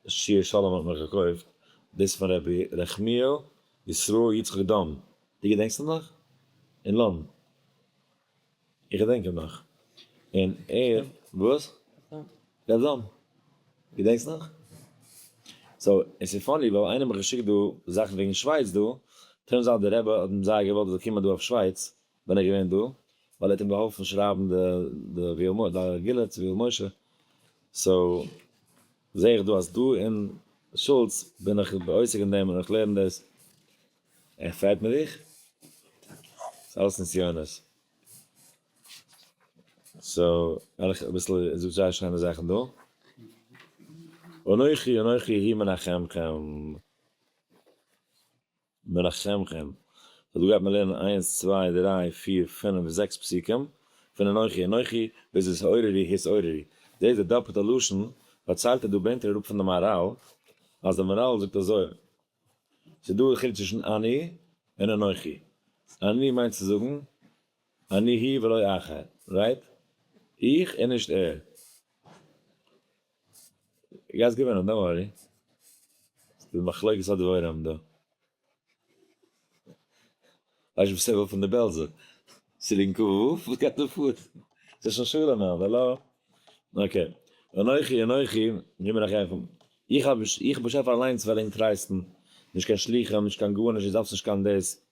שיע שלום האט מיך געקויפט, דאס פון רבי רחמיאל ישראל יצחק דאם, דו געדענקסט אים נאך? אין לאנדאן. איך געדענק אים נאך. און ער, וואס? רב דאם. געדענקסט נאך? so, עס איז funny ווייל איינער האט מיך געשיקט דא זאכן וועגן שווייץ דא, turns out די רבי האט אים זייער געוואלט ער זאל קומען דא אויף שווייץ ווען ער איז געווען דא, ווייל ער האט אים געהאלפן שרייבן די די די גאולה צו ויואל משה, so זעה איך דא אז דא אין שולץ בין איך עוסק אין דעם און איך לערן דאס. ער פייט מיט דיך? ס'איז אלעס נסיונות. so, וועל איך אביסל, ער זאגט זייער שיינע זאכן דא. אנכי אנכי הוא מנחמכם. מנחמכם. so דא גייט מען לערנען איינס צוויי דריי פיר פינף זעקס פסוקים פון אנכי אנכי ביז התעוררי התעוררי. דאס איז די דאפעלטע לשון, פארציילט ער דא ברענגט ער אראפ פון די מהרל, אז די מהרל זאגט אזוי. ס'איז דא א חילוק צווישן אני און אנכי. אני מיינט צו זאגן אני הוא ולא אחר, right? איך און נישט ער. גייסט געווינען, don't worry. ס'איז מחלוקת הדבורים דא. ווייסט וואס ער וויל פון די בעלזער? צוליגן ק ו? וואס גייט דא פאר? ס'איז שוין שלום היינט, האלא? okay. אנכי אנכי, גיב מיר נאך עפן. איך האב איך באשעפער אליינס וועל ענק טרייסטן. נישט קיין שלוחים, נישט קיין גארנישט, דו דארפסט נישט קיין דאס.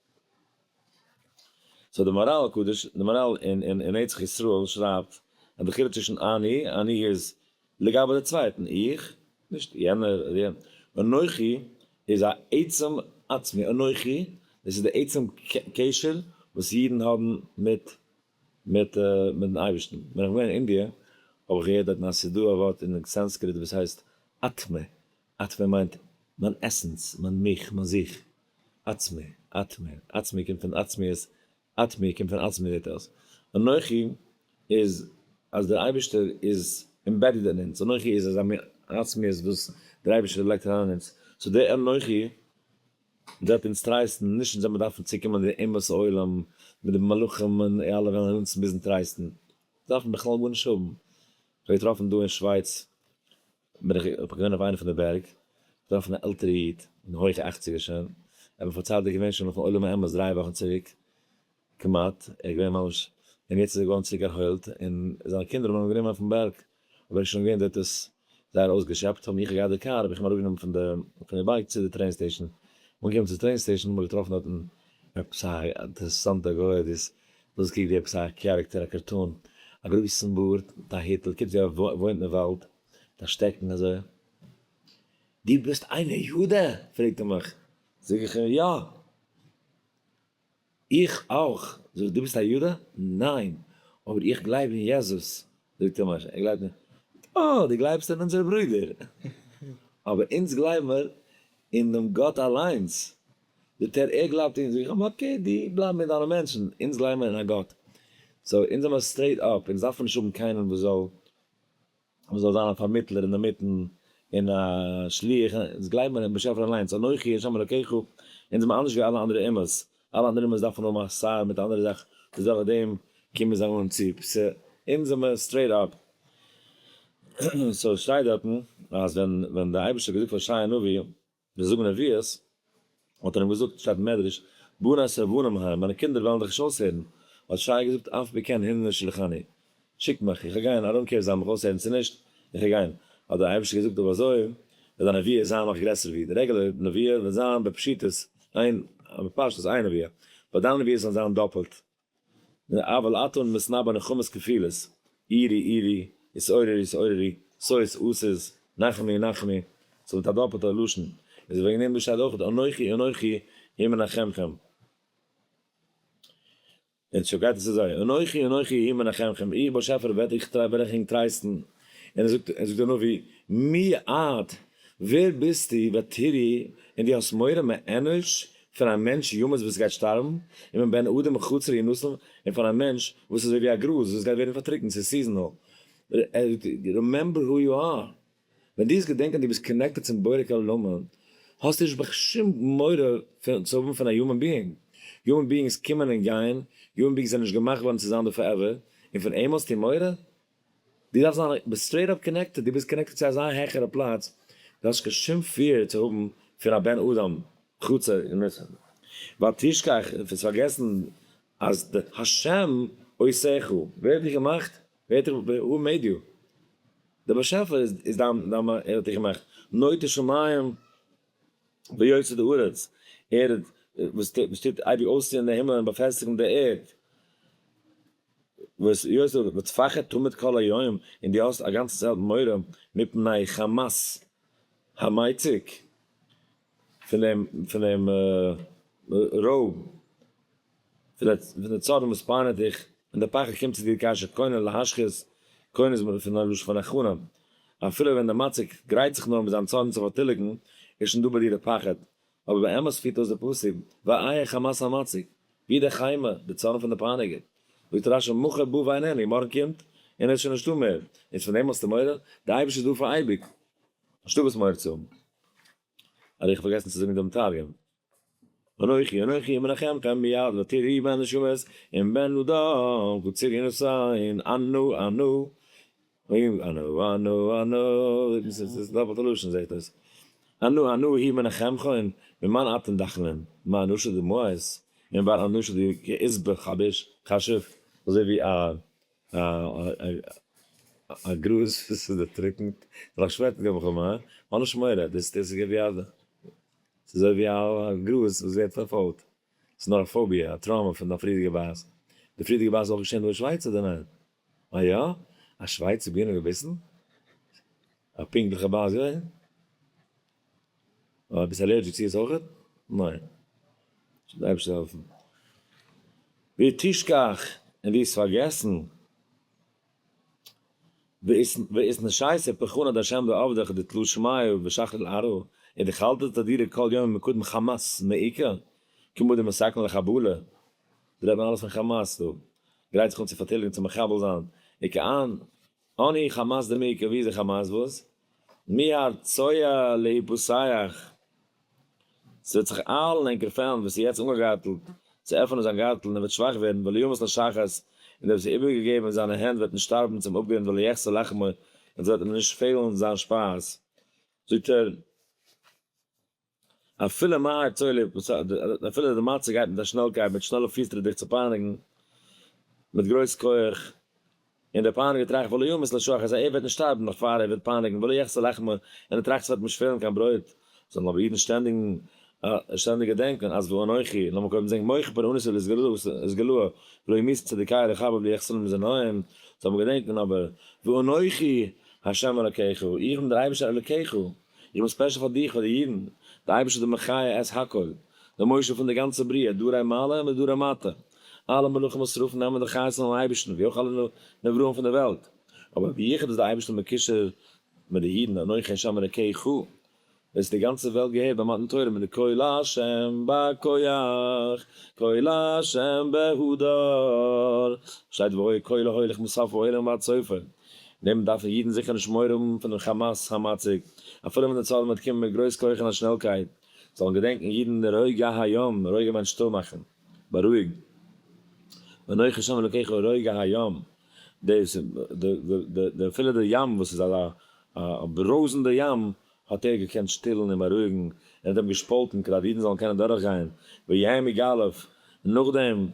so די מהרל הקדוש, די מהרל אין אין נצח ישראל שרייבט אז די חילוק צווישן אני, אני איז לגבי די צווייטן, איך, נישט יענער אדער יענער, אנכי איז א עצם עצמי, אנכי, דאס איז די עצם קשר וואס אידן האבן מיט מיט מיטן אייבערשטן. ווען איך בין געווען אין אינדיע האב איך געהערט דארטן אז ס'איז דא א ווארט אין סאנסקריט וואס הייסט אטמע, אטמע מיינט מיין essence, מיין מיך, מיין זיך, עצמי, אטמע, עצמי קומט פון עצמיות, אטמי קומט פון עצמי זעט אויס. אנכי איז אז דער אייבערשטער איז embedded אין אונז, אנכי איז אזא מין עצמיות וואס דער אייבערשטער לייגט אריין אין אונז, so דער אנכי וועט אונז טרייסטן, נישט אונז זאל מען דארפן צוקומען די אומות העולם מיט די מלאכים און אלע וועלן אונז מוזן טרייסטן, דארף מען בכלל גארנישט האבן. איך האב געטראפן דא אין שווייץ, בין איך געווען אויף איינע פון די בערג, געטראפן א עלטערע איד, אין די הויכע אכציגער שוין, ער האט מיר פארציילט ער איז געווען שוין אויפן עולם האמת דריי וואכן צוריק, כמעט, ער איז געווען ממש, און יעצט איז ער געווארן צוריק ערהוילט, און זיינע קינדער האבן אים גענומען אויפן בערג, אבער ער איז שוין געווען דארט עס זייער אויסגעשעפט, האבן איך געהאט די קאר, האב איך אים אראפגענומען פון די פון די bike צו די train station, אנגעקומען צו די train station האב איך געטראפן דארטן עפעס א אינטערעסאנטע גוי, דאס דאס קוקט ווי עפעס א character א cartoon, א גרויסן בארד מיט א היטל, קוקט ווי ער וואוינט אין וואלד, מיט א שטעקן אזוי, דו ביסט איינער יודע? פרעגט ער מיך, זאג איך אים יא. איך אויך. זאג איך, דו ביסט א יודע? ניין, אבער איך גלייב אין יעזוס. זאגט ער מיר, ער גלייבט אין, אה, דו גלייבסט אין אונזערע ברודער. אבער אונז גלייבן מיר אין דעם גאט אליינס. זאגט ער, ער גלייבט אין, זאג איך אים, okay, דו בלייב מיט דיינע מענטשן, אונז גלייבן מיר אין א גאט. so אונז זעמיר straight up, אונז דארפן נישט האבן קיינעם וואס זאל וואס זאל זיין א פארמיטלער אינדערמיטן און א שליח, אונז גלייבן מיר אין באשעפער אליינס, אנכי ה' אלקיך, אונז זעמיר אנדערש ווי אלע אנדערע אומות, אלע אנדערע אומות דארפן האבן א שר מיט אנדערע זאכן, וואס דורך דעם קומען זיי אן צו צו, אונז זעמיר straight up. so שטייט דארטן אז ווען ווען דער אייבערשטער האט געזאגט פאר ישעי' הנביא, זיי זאגן נביאות, האט ער אים געזאגט, שטייט אין מדרש, בני סרבנים הם, מיינע קינדער וועלן דיך נישט אויסהערן, האט ישעיה געזאגט, אף על פי כן הנני שלחני, שיק מיך, איך וועל גיין, I don't care זיי וועלן מיך אויסהערן צו נישט, איך וועל גיין, האט דער אייבערשטער געזאגט, אויב אזוי, וועט דיין נבואה זיין נאך גרעסער ווי די regular נבואה וועט זיין בפשיטות, איין, בפשטות איין נבואה, but דיין נבואה זאל זיין דאפעלט. אבל אתה מתנבא נחמות כפולות, עורי עורי, התעוררי התעוררי, שוש אשיש, נחמי נחמי, ס'איז מיט א דאפעלטע לשון, איז וועגן דעם דא שטייט אויך אנכי אנכי הוא מנחמכם. און שוין גייט עס אזוי, אנכי אנכי הוא מנחמכם, איך באשעפער וועט איך וועל איך ענק טרייסטן, און ער זאגט, ער זאגט דער נביא, מי את, ווער ביסטו, ותיראי, און דו האסט מורא מאנוש, פון א מענטש ימות וואס גייט שטארבן, און מבן אדם חצר ינתן, און פון א מענטש וואס איז אזוי ווי א גראז וואס גייט ווערן פארטריקנט, ס'איז seasonal. Remember who you are. ווען דו האסט געדענקט אז דו ביסט connected צום בורא כל עולמים, האסטו נישט בכלל שום מורא צו האבן פון א human being. Human beings קומען און גייען, human beings זענען נישט געמאכט געווארן צו זיין דא forever, און פון אים האסטו מורא? דו דארפסט זיין ביסט straight up connected, דו ביסט connected צו אזא העכערע פלאץ, דו האסט קיין שום fear צו האבן פון א בן אדם חצר און ניסן. ותשכח, און פון פארגעסן אז די השם עושך, ווער האט דיך געמאכט? ווער האט דיך, who made you? דער באשעפער איז איז דיין דיין ער האט דיך געמאכט, נוטה שמים ויוצא די ארץ, ער האט וואס טוט אייביג אויסציען די הימל און באפעסטיגן די ערד, וואס יוסף ותפחד תמיד כל היום, און דו האסט א גאנצע צייט מורא מפני חמת המציק, פון דעם פון דעם רויב, פון די צארן וואס פייניגט דיך, און דער פחד קומט צו דיר כאשר קונה להשחית, קונה איז פון א לשון פון הכנה, אפילו ווען דער מציק גרייט זיך נאר מיט זיין צארן צו פארטיליגן, איז שוין דא ביי דיר דער פחד, אבער באמת פירט אויס דער פסוק, ואיה חמת המציק, ווי דער חימה, די צארן פון די פייניגער. זאגט רשי, מחר בא ואיננו, מארגן קומט, און ער איז שוין נישטא מער, איז פון דעם האסטו מורא? דער אייבערשטער איז דא פאר אייביג, נישטא וואס מורא צו האבן. ארי איך האב פארגעסן צו זאגן דעם תרגום. אנכי אנכי מנחמכם מיד ותראי בן נשמות און בן אדם קציר ינשאין אנו אנו אנו אנו אנו ס'איז דאפלטע לשון זעהט אויס אנו אנו היא מנחמכם ממאן אתן דחלין מה אנושא דמעות און בר אנושא דאיז בחביש חשוב אזוי ווי א א גראז וואס איז דערטריקנט, דורך שווערטן געב איך אים א, האב נישט מורא, דאס איז ווי א, ס'איז אזוי ווי א גראז וואס ווערט פארפוילט, ס'איז נאר א phobia, א trauma פון דיין פריערדיגע בית, די פריערדיגע בית איז אויך געשען דא אין שווייץ אדער ניין? אה יא? א שווייצער בינער געביסן? א פונקטליכע בית געווען? אה, ביסט allergic צו עס אויכעט? ניין. זאל די אייבערשטער העלפן. ותשכח, און דו האסט פארגעסן, ואיתנשייתא פחנא דהשם דעבדך דתלא שמיא ושחרא לארעא, און דכלתא תדירא כל יומא מקדם חמת מעיקא, כמו דמסכן לחבלה, דא רעדט מען אלעס פון חמאס דא, גרייט זיך אן צו פארטיליגן צו מחבל זיין, וכאן אני חמאס דמעיקא, ווי איז די חמאס וואס? מהר צואה להיפסח, ס'וועט זיך איילן ענקער פעלן וואס איז יעצט אנגעגארטלט צו עפענען זיין גארטל און ער וועט שוואך ווערן ולא ימות לשחת, און דער וואס איז איבערגעגעבן אין זיינע הענט וועט נישט שטארבן צום אפגרונט ולא יחסר לחמו, און ס'וועט אים נישט פעלן זיין שפייז. זאגט ער. אפילו מהר צואה אפילו די מצה גייט מיט א שנעלקייט מיט שנעלע פיסטריט דיך צו פייניגן מיט גרויס כח, און דער פייניגער טראכט ולא ימות לשוח אז ער וועט נישט שטארבן נאך פאר ער וועט פייניגן ולא יחסר לחמו און ער טראכט ס'וועט נישט פעלן קיין ברויט, זאלן אבער אידן שטענדיג שטענדיג געדענקען אז ואנכי, לאמיר קודם זען מוחא פורענות איז גלוה ולא ימות צדיקי רחבה ולא יחסר מזונם, זאל מען געדענקען אבער ואנכי ה' אלקיך, איך בין דער אייבערשטער אלקיך, איך בין special פאר דיך, פאר די אידן, די אייבערשטער דער מחיה את הכל, דער מושל פון די גאנצע בריאה, דרי מעלה ומדרי מטה, אלע מלאכים וואס רופן נעמען די חיות פונעם אייבערשטן, ווי אויך אלע נבראים פון דער וועלט, אבער ביחוד איז דער אייבערשטער מקושר מיט די אידן, אנכי השם אלקיך, וואס די גאנצע וועלט געהערט ביי מתן תורה מיט די קול השם בכח, קול השם בהדר, שטייט והיה קולו הולך מסוף העולם ועד סופו. דעם דארפן אידן זיכער נישט מורא האבן פון דעם חמאס המציק, אפילו ווען די צלם וועט קומען מיט גרויס כח און א שנעלקייט, זאלן געדענקן אידן רוגע הים, רוגע מיינט שטיל מאכן, בארואיגן, ואנכי השם אלקיך רוגע הים, דאס די אפילו די ים וואס איז אזא ברויזנדע ים האט ער געקענט שטילן און בארואיגן, און האט אים געשפאלטן כדי די אידן זאלן קענען דורכגיין, ויהי מגלף, נאכדעם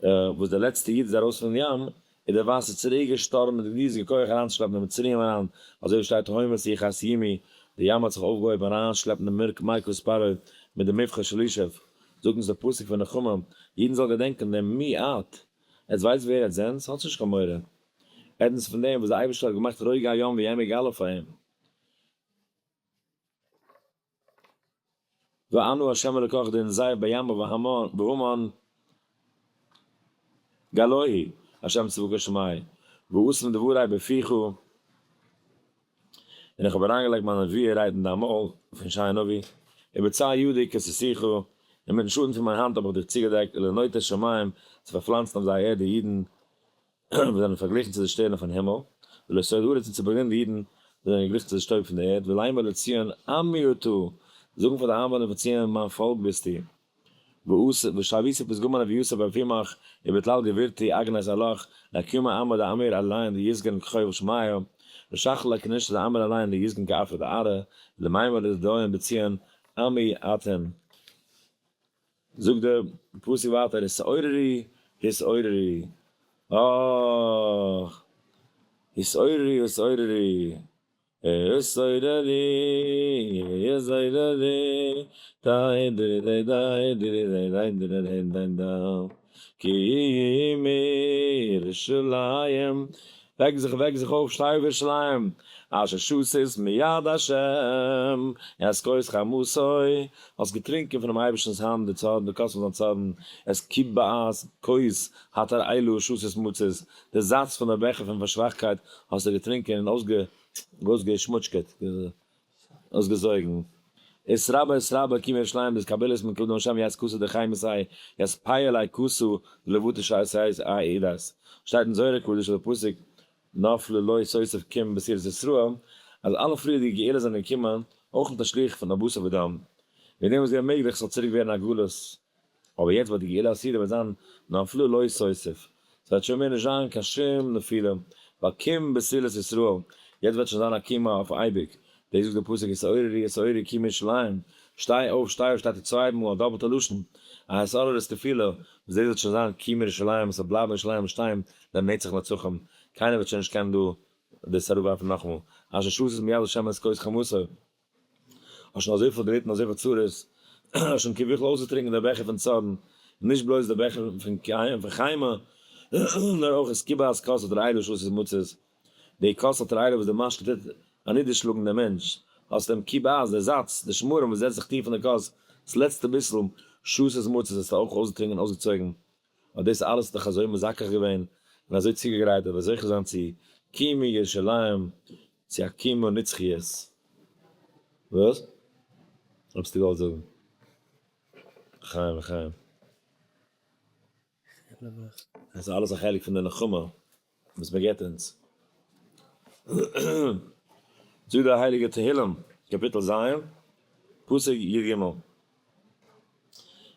וואס דער לעצטער איד איז ארויס פון ים, איז דער וואסער צוריק געשטורעמט מיט ריזיגע כח אריינצושלעפן די מצריים אריין, אזוי ווי שטייט הומת יכס ימי. די ים האט זיך אויפגעהויבן אריינשלעפן די מרכבות פרעה מיט די מבחר שלישיו, זאגט אונז דער פסוק פון נחמה, אידן זאלן געדענקען דעם מי את, עטס ווייסט ווער עטס זענטס, האטס נישט קיין מורא, עטנס פון דעם וואס דער אייבערשטער האט געמאכט רוגע הים וימי גלה פאר אים. ואנו ה' אלקיך דין זיי בים והמן גלוהי ה' צבקות שמי ואשם דברי בפיך, און איך האב אריינגעלייגט מיין נבואה רייד אין דיין מויל פון ישעיה הנביא, ובצר ידי כסתיך, און מיטן שאטן פון מיין האנט האב איך דיך צוגעדעקט, ולנוטע שמים, צו פארפלאנצן אויף זייער ערד די אידן וואס זענען פארגליכן צו די שטערן פון הימל, ולסוד הארץ און צו באגרינדן די אידן וואס זענען געגליכן צו די שטויב פון די ערד, ולאמר לציון עמי אתה, זאגן פאר די איינוואוינער פון ציון מיין פאלק ביסטו. ושביתי פתגמא נביאתא בפימך, ובטלל גבירתי אגנז עלך, להקימא עמא דאמיר עליין דיסגן כחובל שמיא, ושכל לכנישתא דאמיר עליין דיסגן כעפרא דארעא, ולמימר לדדויין בציון עמי אתון. זאגט דער פסוק ווייטער התעוררי התעוררי אך התעוררי התעוררי התעוררי התעוררי דיי דיי דיי דיי דיי דיי דיי דיי דיי דיי קומי ירושלים וועק זיך וועק זיך אויף שטיי אויף ירושלים אשר ששית מיד השם את כוס חמתו האסט געטרונקען פונעם אייבערשטנ'ס האנט די צארן, די כוס פון זיין צארן, את כבעת כוס התרעלה שתית מצית, די זאץ פון דער בעכער פון פארשוואכקייט האסטו געטרונקען און אויסגעשמוטשקעט, אויסגעזויגן. איז רבה איז רבה קום ירושלים ביז קבלת מן כבוד השם יעש כסא דחי מסי יעש פיה לי כסא דלבוטה שעשה אידס, שטייט אין זוהר הקדוש אויף די פסוק נפלה לא סוסף קום בסירת ישראל, אז אלע פריערדיגע גאולות זענען געקומען אויך מיט א שליח פון א בשר ודם, וועגן דעם איז געווען מעגליך ס'זאל צוריק ווערן א גלות, אבער יעצט ביי די גאולה העתידה וועט זיין נפלה לא תוסיף, ס'וועט שוין מער נישט זיין קיין שום נפילה, ווייל קום בתולת ישראל, יעצט וועט שוין זיין א קימה אויף אייביג, דאס זאגט דער פסוק התעוררי התעוררי קומי ירושלים, שטיי אויף שטיי אויף שטייט צוויי מאל א דאפלטע לשון, א התעוררות תפילה, וואס דאס וועט שוין זיין קומי ירושלים, עס וועט בלייבן ירושלים שטיין לנצח נצחים, קיינער וועט שוין נישט קענען דא דאס אראפווארפן נאכאמאל, אשר ששת מיד השם את כוס חמתו, האסט שוין אזויפיל געליטן אזויפיל צרות, האסט שוין כביכול אויסגעטרינקען די בעכער פון צארן, נישט בלויז די בעכער פון חימה, נאר אויך את כבעת כוס התרעלה שתית מצית, די כוס התרעלה וואס די משקה טוט אנידערשלאגן דעם מענטש, האסט דעם כבעת, די זאץ, די שמרים וואס זעצט זיך טיף אין די כוס, דאס לעצטע ביסל שתית מצית האסטו אויך אויסגעטרינקען און אויסגעצויגן, אט דאס אלעס האט דיך אזוי מזכך געווען און אזוי צוגעגרייט אז וועסט זוכה זיין צו קימי ירושלים, צו א קימה נצחיות. וואס? האבסטו געוואלט זאגן? לחיים לחיים. עס איז אלעס א חלק פון די נחמה וואס מען געבט אונז. זאגט דער הייליגער תהילים, קאפיטל ז', פסוק י ג.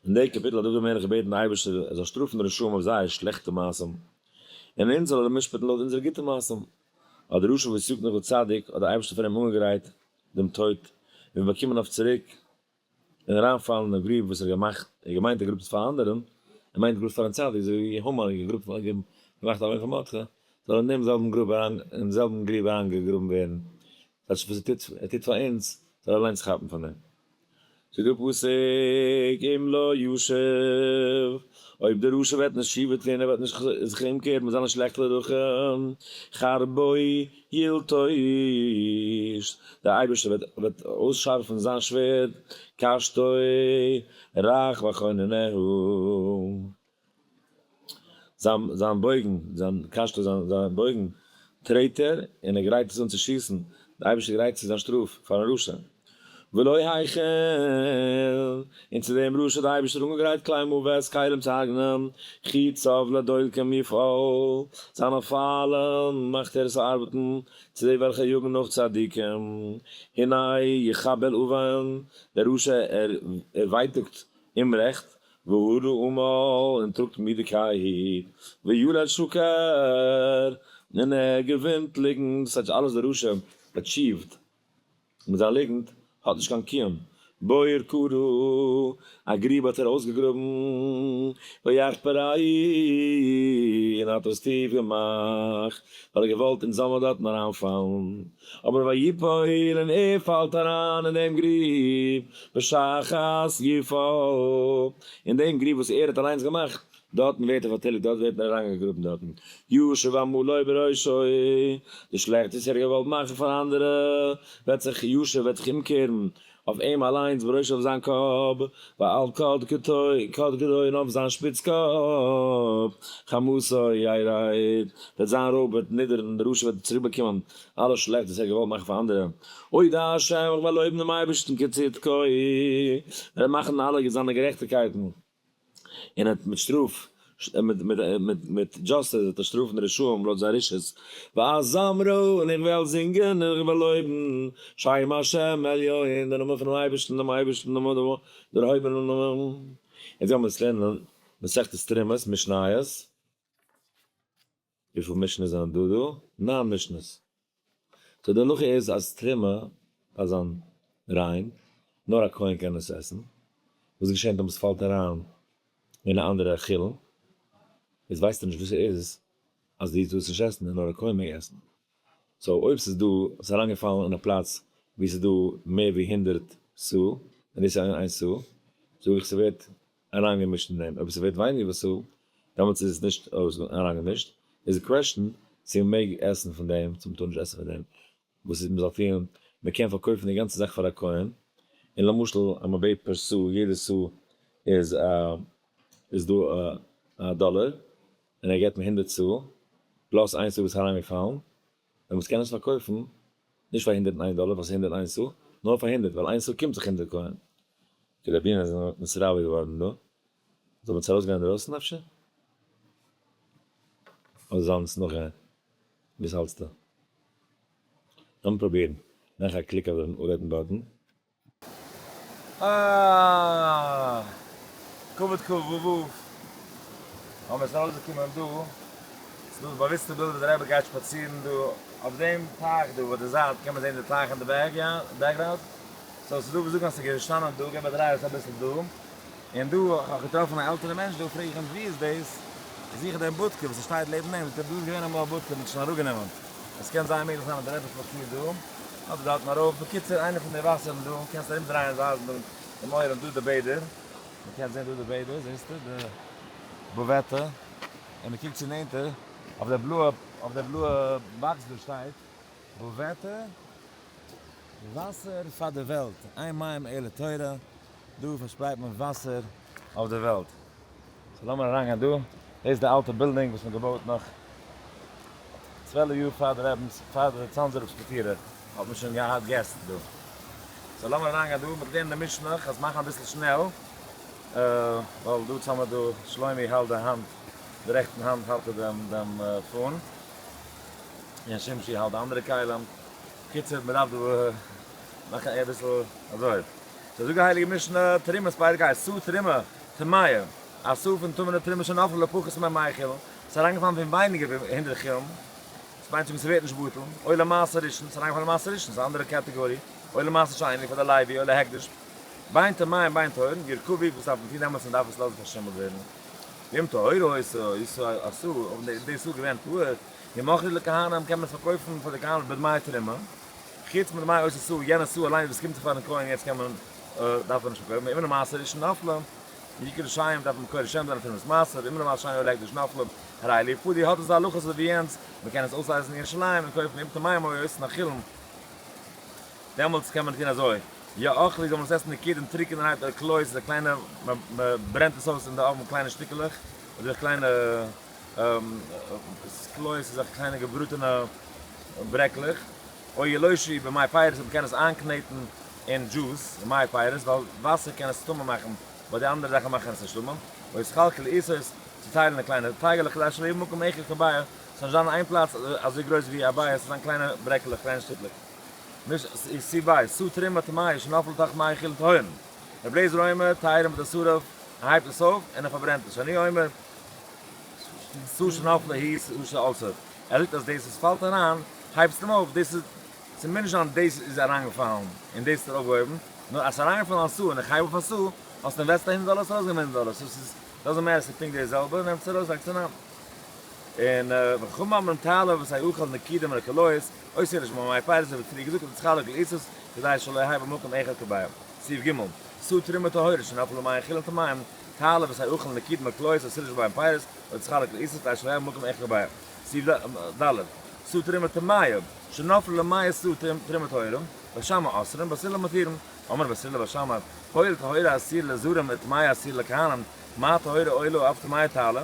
אין די קאפיטל האט דוד המלך געבעטן די אייבערשטער ער זאל שטראפן די רשעים אויף זייער שלעכטע מעשים, און אונז זאל ער משפט'ן לויט אונזערע גוטע מעשים. האט דער רשע וואס יאגט נאך די צדיק, האט דער אייבערשטער פאר אים אנגעגרייט דעם טויט, און באקומען אויף צוריק, און אריינפאלן אין די גרוב וואס ער האט געמאכט, ער האט געמיינט ער גראבט עס פאר אנדערען, ער מיינט גראבט פארן צדיק, אזוי ווי המן האט געגראבט געמאכט א הויכע מלכה, זאל אין דעם זעלבן גרוב אריין, אין זעלבן גרוב אריינגעגראבן ווערן, כאטש וואס ער טוט, ער טוט פאר אונז, זאל ער אליינס כאפן פון דעם. זאגט דער פסוק, אם לא ישוב, אויב דער רשע וועט נישט תשובה טון, ער וועט נישט זיך אומקערן מיט זיינע שלעכטע דרכים, חרבו ילטוש, דער אייבערשטער וועט אויסשארפן זיין שווערד, קשתו רך וכוננהו, זיין בויגן, זיין קשתו, זיין בויגן טרעט ער, און ער גרייט עס אן צו שיסן, דער אייבערשטער גרייט צו זיין שטראף פארן רשע. ולא היכל, און צו דעם רשע האט דער אייבערשטער אנגעגרייט כלי מוות, כלים צו הרג'נען, חציו לדולקים יפעל, זיינע פיילן מאכט ער עס ארבעטן, צו די וועלכע יאגן נאך צדיקים, הנה יחבל און, דער רשע ער ווייטאגט אומרעכט, והרע עמל, און טראגט מידיקייט, וילד שקר, און ער געווינט ליגנט, דאס הייסט אלעס דער רשע achieved. מיט זיין ליגנט האט נישט קיין קיום. בור כרה, א גריב האט ער אויסגעגראבן, ויחפרהו, און האט עס טיף געמאכט, ווייל ער האט געוואלט אונז זאל מען דארטן אריינפאלן, אבער ויפול, און ער פאלט אריין אין דעם גריב, בשחת יפול, אין דעם גריב וואס ער האט אליינס געמאכט, דארטן ווערט ער פארטיליגט, דארט ווערט ער אריינגעגראבן דארטן, ישוב עמלו בראשו, די שלעכטס וואס ער האט געוואלט מאכן פאר אנדערע, וועט זיך ישוב וועט זיך אומקערן אויף אים אליינס בראשו אויף זיין קאפ, ועל קדקדו און אויף זיין שפיץ קאפ, חמתו ירד, וועט זיין רויב וועט נידערן, דער רשע וועט צוריק באקומען אלע שלעכטס וואס ער האט געוואלט מאכן פאר אנדערע. אודה השם, איך וועל לויבן דעם אייבערשטן כצדקו, וועט ער מאכן אלע זיינע גערעכטיגקייטן. און האט מיט שטראף, מיט justice וועט ער שטראפן די רשעים לויט זייער רשעות, ואזמרה, און איך וועל זינגען און איך וועל לויבן, שם השם עליון, דער נאמען פונעם אייבערשטן, דעם אייבערשטן, דעם דערהויבענעם נאמען. יעצט גיימיר עס לערנען מסכת תרומות, משניות. וויפיל משניות זענען דא דא? ניין משניות. so די הלכה איז אז תרומה דארף זיין ריין, נאר א כהן קען עס עסן. וואס געשענט אויב עס פאלט אריין אין א אנדערע חולין? איז ווייסט ער נישט וואס ס'איז אז דו טארסט נישט עסן און נאר א כהן מעג עסן. so אויב ס'איז דא, ס'איז אריינגעפאלן אין א פלאץ וואו ס'איז דא מער ווי 100 סאה, און דאס איז איין סאה, זאג איך ס'ווערט אריינגעמישט אין דעם, אויב ס'ווערט ווייניגער ווי סאה, דעמאלטס איז עס נישט אריינגעמישט, איז די question צו מ'מעג עסן פון דעם, צו מ'טאר נישט עסן פון דעם, וואס איז מ'זאל טוען, מ'קען פארקויפן די גאנצע זאך פאר א כהן, און למשל אז מ'בעט פער סאה, יעדע סאה איז איז דא א דאלער, און ער געבט מיר 100 סאה, plus איין סאה וואס איז אריינגעפאלן, דעמאלטס קען ער עס פארקויפן נישט פאר 101 דאלער ווייל ס'איז 101 סאה, נאר פאר 100 ווייל איין סאה קומט זיך 100 כהן. די רבינער זענען נתרבה געווארן דא. זאל מען צו ארויסגיין אינדרויסן אפשר? אדער זאלן אונז נאכגיין? וואס האלטסטו? לאמיר פרובירן. מאך א click אויף דעם רויטן button. אה! כבוד כ ו. האבן מיר עס ארויסגעקומען דא. ס'איז דא די באוויסטע בילד ווי דער רבי גייט שפאצירן דא אויף דעם טייך דא ביי די זייט קען מען זען די טייך אין די background. so ס'איז דא וואס זאגן אז ס'איז געשטאנען דא, געב א דריי אויס אביסל דא. און דא האב איך געטראפן א עלטערע מענטש דא, פרעג איך אים ווי איז דאס? איך זוך דעם בודקע וואס ס'שטייט לעבן אים, זאגט ער דא איז געווען אמאל א בודקע מ'האט עס שוין אראפגענומען. עס קען זייער מעגליך זיין אז דער רבי שפאצירט דא, אדער דארטן ארויף, בקיצור איינע פון די וואסערן דא, קענסט ארום דרייען ווייזן דא דעם עולם, דא די בעדער, מען קען זען דא די בעדער, זעסטו די בובעטע, און מען קוקט צו נענטער, אויף די בלויע, אויף די בלויע box דא שטייט, בובעטע, וואסער פאר די וועלט, אין מים אלא תורה, דא פארשפרייט מען וואסער אויף די וועלט. so לאמיר אריינגיין דא, דאס איז די אלטע בילדינג וואס מען האט געבויט נאך 12 יאר פאר די רבינ'ס, פאר די צאנזער רב'ס פטירה האט מען שוין געהאט געסט דא. so לאמיר אריינגיין דא, מ'וועט לערנען די משנה, כ'וועל עס מאכן אביסל שנעל, ווייל דא צאמער דא, שלומי האלט די האנט, די רעכטן האנט האלט ער דעם דעם phone, און שמשי האלט די אנדערע כלים. קיצור, מ'דארף דא מאכן אביסל אזוי. so זאגט די הייליגע משנה, תרומת פרק ה', סאה תרומה טמאה, א סאה פון טמא'נע תרומה שנפלה לפחות ממאה חולין, ס'איז אריינגעפאלן פון ווייניגער ווי 100 חולין, דאס מיינט צו זאגן ס'ווערט נישט בטל, או למעשר ראשון, ס'איז אריינגעפאלן למעשר ראשון, ס'איז א אנדערע category, או למעשר שני פאר די לוי, או להקדש, בין טמאים בין טהורין, ירקבו, וואס דארף מען טון דעמאלטס, מען דארף עס לאזן פארשימלט ווערן. ואם טהורה היתה, הסאה, אויב די סאה איז געווען טהור, ימכרו לכהנים, קען מען עס פארקויפן פאר די כהנים בדמי תרומה. חוץ מדמי אותה סאה, יענע סאה אליינס וואס קומט זיך פארן כהן יעצט קען מען, דארף מען נישט פארקויפן, ואם למעשר ראשון נפלה, יקרא שם דארף מען קורא שם זיין תרומת מעשר, ואם למעשר שני או להקדש נפלה, הרי אלו יפדו, האט עס די הלכות אזוי ווי יענץ, מען קען עס אויסלייזן אין ירושלים און קויפן אם טמאים היו אותן החולין, דעמאלטס קען מען טון אזוי, יאכלו זאל מען עס עסן נקודים טרוקענערהייט אדער קלויז אזוי קליינע, מען ברענט עס אויס אין די אויוון קליינע שטיקלעך, אדער קליינע קלויז אזעלכע קליינע געבראטענע ברעקלעך, או ילושו במי פירות אז מ'קען עס איינקנעטן אין דזשוס, אין מי פירות, ווייל וואסער קען עס טמא מאכן, ווייל די אנדערע זאכן מאכן עס נישט טמא, או יתחלקו לעיסות, צוטיילן אין קליינע טייגעלעך כדי שלא יהיה מקום אחד כביצה, ס'זאל נישט זיין איין פלאץ אזוי גרויס ווי א ביצה, ס'זאל זיין קליינע ברעקעלעך, קליינע שטיקלעך. סי' ב', סאה תרומה טמאה שנפלה לתוך מאה חולין טהורין. רבי אליעזר אומר, תרים ותשרף, ער הייבט עס אויף און ער פארברענט עס. שאני אומר, סאה שנפלה היא סאה שעלתה. ער זאגט אז דאס וואס פאלט אריין, הייבסט אים אויף, דאס איז, ס'מוז נישט זיין דאס איז אריינגעפאלן און דאס האט ער אויפגעהויבן, נאר אז ס'איז אריינגעפאלן א סאה און איך הייב אויף א סאה, האסט invest ט א 100 דאלער, האסט ארויסגענומען 100 דאלער, so ס'איז doesn't matter, ס'איז פונקט די זעלבע, נעמסט ארויס, לייגסט אריין. און וחכמים אומרים תעלה וואס היאכל נקידה מן הכליות, עושה לשמה מי פירות, אזוי ווי פריער געזאגט, ותחלק לעיסות, כדי שלא יהא במקום אחד כביעה. סעיף ג', סאה תרומה טהורה שנפלה למים חולין טמאים, תעלה וואס היאכל נקידה מן הכליות, עושה לשמה מי פירות, ותחלק לעיסות, כדי שלא יהא במקום אחד כביעה. סעיף ד', סאה תרומה טמאה, שנפלה למאה סאה תרומה טהורה, בית שמאי אוסרים, בית הלל מתירים, אמר בית הלל בית שמאי, הואיל טהורה אסורה לזרים וטמאה אסורה לכהנים, מה טהורה עולה אף טמאה תעלה?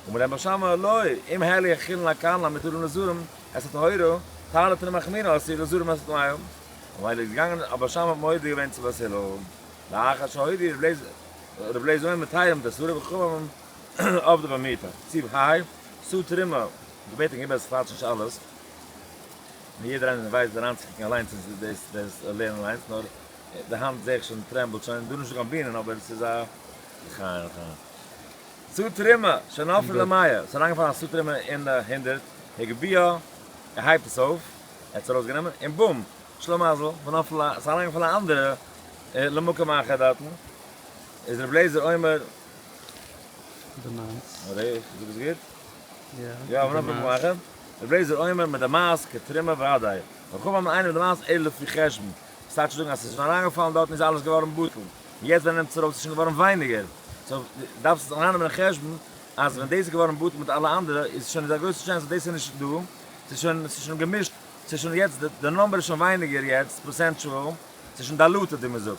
אמר להם בית שמאי, לא, אם העלו החולין לכהנים המותרים לזרים, את הטהורה, תעלה תרומה חמורה אסורה לזרים את הטמאה. ממילא איז געגאנגען אבער בית שמאי האט מודה געווען צו בית הלל. לאחר שהודיע ר' לעזער אומר מתירים את העשרה וחכמים עבדו במיעוטה. סעיף ה', סאה תרומה, געבעטן געבן עס טייטש נישט אלעס, און יעדער איינער ווייסט אריינצוקוקן אליינס און דאס דאס לערנען אליינס, נאר די האנט זעה איך שוין tremble ט שוין, דא נישטא קיין בינען אבער עס איז א לחיים לחיים. סאה תרומה, שנפלה למאה, ס'איז אריינגעפאלן א סאה תרומה אין די 100, הגביה, ער הייבט עס אויף, ער האט עס ארויסגענומען, און בום, שלמזל, ונפלה, ס'איז אריינגעפאלן א אנדערע למקום אחר דארטן, איז ר' לעזער אומר, די מיינסט? אדער איך זאג עס גוט? יא, יא, ונפלה למקום אחר, ר' לעזער אומר מיט די מייז כתרומה וודאי, וחכמים אומרים אינו מדמעת אלא לפי חשבון, ס'טייטש צו זאגן אז ס'איז שוין אריינגעפאלן דארטן איז אלעס געווארן בטל, און יעצט ווען ער נעמט עס ארויס איז שוין געווארן ווייניגער, so דארפסט עס ארייננעמען אין חשבון אז ווען דאס איז געווארן בטל מיט אלע אנדערע איז שוין איז א גרויסע chance אז דאס איז נישט דא, ס'איז שוין ס'איז שוין געמישט, ס'איז שוין יעצט די number איז שוין ווייניגער יעצט percentual, ס'איז שוין diluted ווי מ'זאגט.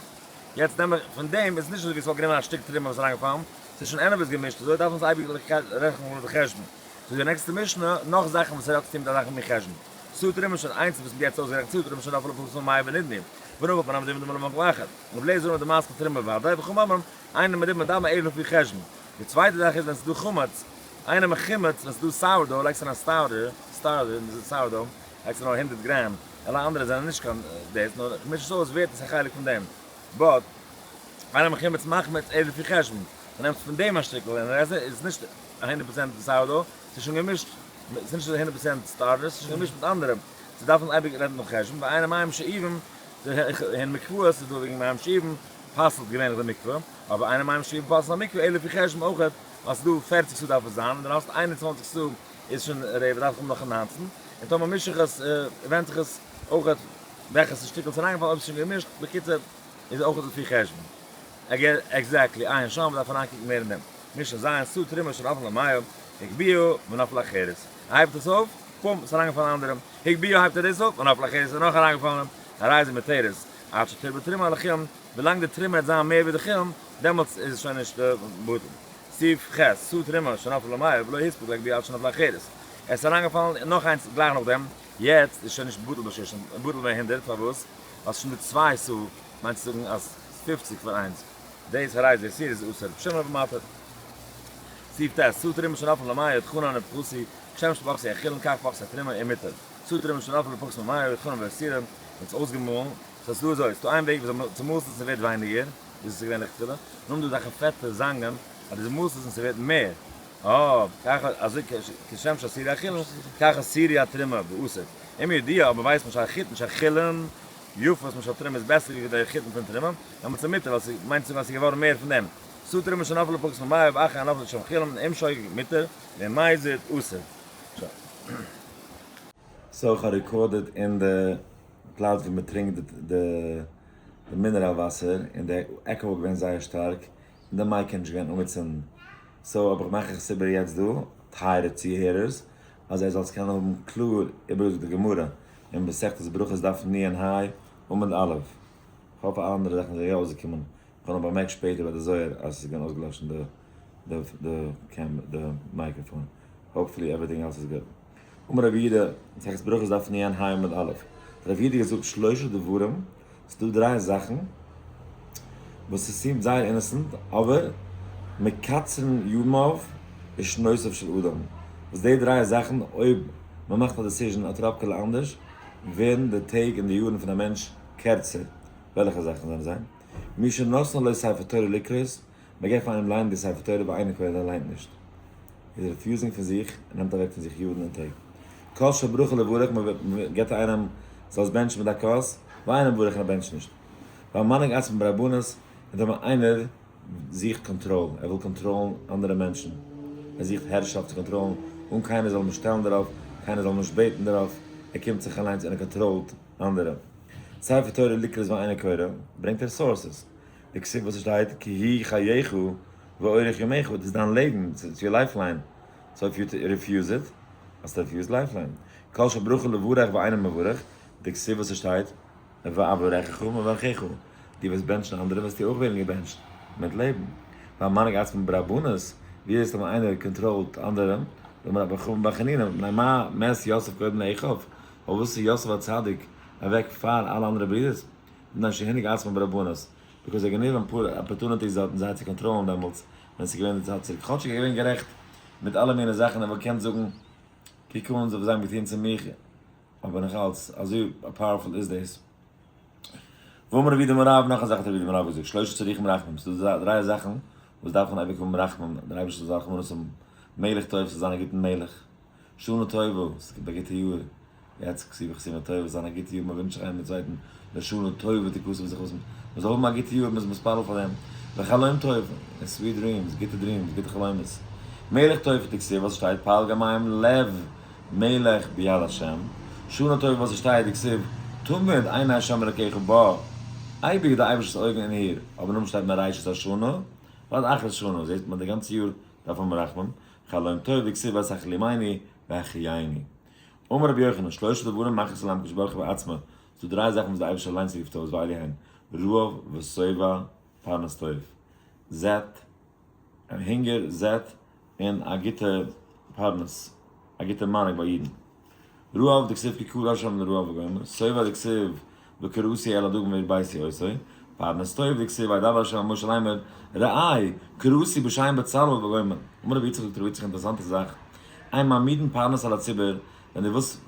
יעצט נעם איך פון דעם איז נישט אזוי ווי ס'וואלט גענומען א שטיק תרומה וואס איז אריינגעפאלן, ס'איז שוין anyways געמישט, אזוי דארף מען עס אייביג רעכענען לויט די חשבון. so די נעקסטע משנה, נאך זאכן וואס האט צו טון מיט א זאך מיט חשבון. סאה תרומה שוין איינס וואס מ'האט יעצט אויסגערעכנט סאה תרומה שנפלה לפחות ממאה ונדנו, ונפל מן המדומה דומה למקום אחד. ר' לעזער אומר דמעת כתרומה ודאי, וחכמים אומרים אינו מדמע אלא לפי חשבון. די צווייטע זאך איז ווען ס'איז דא חמץ, אינו מחומץ, ווען ס'איז דא sourdough, לייגסט אריין starter, starter, און דאס איז sourdough, לייגסט נאר 100 גראם, אלע אנדערע זענען נישט קיין דאס, נאר איך מיש עס אויס ווערט עס א חלק פון דעם. but, אינו מחומץ מחמיץ אלא לפי חשבון. דו נעמסט פון דעם א שטיקל און עס איז נישט 100 percent sourdough, ס'איז שוין געמישט, ס'איז נישט 100 percent starter, ס'איז שוין געמישט מיט אנדערע. זיי דארפן אייביג רעדן נאך חשבון, ואין מים שאובים, אין מקוואות איז דא וועגן מים שאובים, פסל'ט געווענליך די מקווה, אבער אין מים שאובים פסל'ט א מקווה, אלא לפי חשבון אויך, אז ס'איז דא 40 סאה דארף עס זיין, און דו האסט 21 סאה איז שוין רעווע, דארף איך האבן נאך 19, און טאמער מיש איך עס, ווענדט זיך עס אויך וועלכע ס'איז שטיקל ס'איז אריינגעפאלן, אויב ס'איז שוין געמישט, בקיצור, איז אויך לפי חשבון. exactly, עיין שם, מ'דארף אריינקוקן מער אין דעם. משנה ז', סאה תרומה שנפלה למאה, הגביה ונפלה אחרת. ער הייבט עס אויף, בום, ס'איז אריינגעפאלן אנדערע. הגביה הייבט ער דאס אויף, ונפלה אחרת איז נאך אריינגעפאלן. הרי זו מותרת, עד שתרבה תרומה על החולין, ווילאנג די תרומה וועט זיין מער ווי די חולין, דעמאלטס איז עס שוין נישט בטל. סעיף ח', סאה תרומה שנפלה למאה ולא הספיק להגביה עד שנפלה אחרת. עס איז אריינגעפאלן נאך איינס גלייך נאכדעם, יעצט איז שוין נישט בטל בשישים, בטל ביי 100, פארוואס? ווייל ס'איז שוין דא צוויי סאה, מיינט צו זאגן אז 50 פאר איינס. דאס הרי זה אסור איז אסור. שמעון בן מתת. סעיף ט', סאה תרומה שנפלה למאה יטחנן ופחתי, כשם שפחתי החולין כך פחתי התרומה ומותר. סאה תרומה שנפלה לפחות ממאה יטחנן ואסירה, ווען ס'איז אויסגעמאלן, ס'איז דא אזוי, ס'איז דא איין וועג וויאזוי מ'צומאלסט עס און ס'ווערט ווייניגער, דאס איז געווען לכתחילה, נאכדעם דא אזעלכע פעטע זאנגען אז דו צומאלסט עס און ס'ווערט מער. אה, ככה, אזוי כשם שעשירי החולין, כך עשירי התרומה ואסור. אם ידיע, אבער ווייסט מען שהחיטין שהחולין יפות משל תרומה איז בעסער ווי די חיטין פון תרומה, דעמאלטס איז מותר, ווייל ס'מיינט צו זאגן אז ס'איז געווארן מער פון דעם. סאה תרומה שנפלה לפחות ממאה ואחר הנפלה שם חולין, אם שוגג מותר, ואם מזיד אסור. so איך האב recorded אין די פלאץ ווי מען טרינקט די mineral וואסער, און די echo איז געווען זייער שטארק, און די mic איז נישט געווען אנגעצינדן. so אבער מאך איך עס איבער יעצט דא, טייערע צוהערערס, אז ער זאל עס קענען האבן קלאר איבערגעזאגט די גמרא אין מסכת ברכות דף נ ה עמוד א'. איך האף אלע אנדערע זאכן זענען יא אויסגעקומען. איך האב נאר באמערקט שפעטער ביי די זוהר אז עס איז געווען אויסגעלאשן די microphone. hopefully everything else is good. אמר רבי יהודה, מסכת ברכות דף נ ה עמוד א', האט רבי יהודה געזאגט שלושה דברים, ס'איז דא דריי זאכן וואס עס seems זייער innocent, אבער מקצרין ימיו ושנותיו של אדם, וואס די דריי זאכן אויב מען מאכט א decision א טראפקעלע אנדערש, ווערן די טעג און די יארן פון א מענטש קערצער. וועלכע זאכן זענען זיי? מי שנתנו לו ספר תורה לקרות, מען געבט פאר איינעם ליינען די ספר תורה ואינו קורא ער ליינט נישט, איז refusing פון זיך און נעמט אוועק פון זיך יארן און טעג. כוס של ברכה לברך, מען געבט איינעם זאל עס בענטשן מיט א כוס, ואינו מברך און ער בענטשט נישט. והמנהיג עצמו ברבנות, און טאמער איינער זוכט קאנטראל, ער וויל קאנטראלן אנדערע מענטשן, ער זוכט הערשאפט צו קאנטראלן, אן קיינער זאל אים שטעלן דערויף, קיינער זאל אים נישט בעטן דערויף, ער קומט זיך אליינס און ער קאנטראלט אנדערע. ספר תורה לקרות ואינו קורא, ברענגט ער sources. די כתיב וואס עס שטייט כי היא חייך ואורך ימיך, דאס איז דיין לעבן, ס'איז your lifeline, so if you refuse it, האסטו refused lifeline. כל שברכה לברך ואינו מברך, די כתיב וואס עס שטייט ואברכך מברכיך, דו וועסט בענטשן אנדערע וועסטו אויך ווערן געבענטשט מיט לעבן. והמנהיג עצמו ברבנות, ווי איז ווען איינער קאנטראלט אנדערע, ואמר רבי חמא בר חנינא, מפני מה מת יוסף קודם לאחיו, פארוואס איז יוסף הצדיק אוועק פאר אלע אנדערע ברידערס? מפני שהנהיג עצמו ברבנות, because ער האט גענומען אפאר opportunities דארטן זיי צו קאנטראלן דעמאלטס ווען ס'איז געווען די צייט צוריק, כאטשיג ער איז געווען גערעכט מיט אלע מיני זאכן, ער וואלט געקענט זאגן קוק אן וואס זיי האבן געטון צו מיך, אבער נאך אלץ, אזוי powerful איז דאס. ואמר רב יהודה אמר רב, נאך א זאך האט רב יהודה אמר רב געזאגט, שלושה צריכים רחמים, ס'איז דא דריי זאכן וואס דארף מען אייביג האבן רחמים, דער אייבערשטער זאל רחמנות האבן, מלך טוב, ס'זאל זיין א גוטן מלך, שנה טובה, ס'קומט א גוטע יאר, יעצט כתיבה וחתימה טובה, זיין א גוטע יאר, מען ווינטשט זיך איינער דעם צווייטן לשנה טובה תכתב זיך אויס, מען זאל האבן א גוטע יאר, מען איז מתפלל פאר דעם, וחלום טוב, און sweet dreams, גוטע dreams, גוטע חלומות, מלך טוב דכתיב וואס שטייט פלגי מים לב מלך ביד השם, שנה טובה וואס שטייט דכתיב תמיד עיני השם אלקיך בה, אייביג איז די אייבערשטער'ס אויגן אין איר, אבער נאכדעם שטייט מראשית השנה ועד אחרית שנה, זעט מען די גאנצע יאר דארף מען רחמים, חלום טוב דכתיב ותחלימני והחייני. אמר רבי יוחנן, שלושה דברים מכריז עליהם הקדוש ברוך הוא בעצמו, ס'דא דריי זאכן וואס דער אייבערשטער אליינס רופט אויס ואלו הן, רעב ושובע פרנס טוב, זעט, הונגער, זעט, און א גוטע פרנס, א גוטע מנהיג ביי אידן. רעב דכתיב כי קרא השם לרעב וגומר, שובע דכתיב וקראתי אל הדגים והרביתי אותו, פרנס טוב דכתיב וידבר השם אל משה לאמר, ראה, קראתי בשם בצלאל וגומר. אמר רבי יצחק זאגט רבי יצחק אינטערעסאנטע זאך, אין מעמידין פרנס על הציבור, ווען דו ווילסט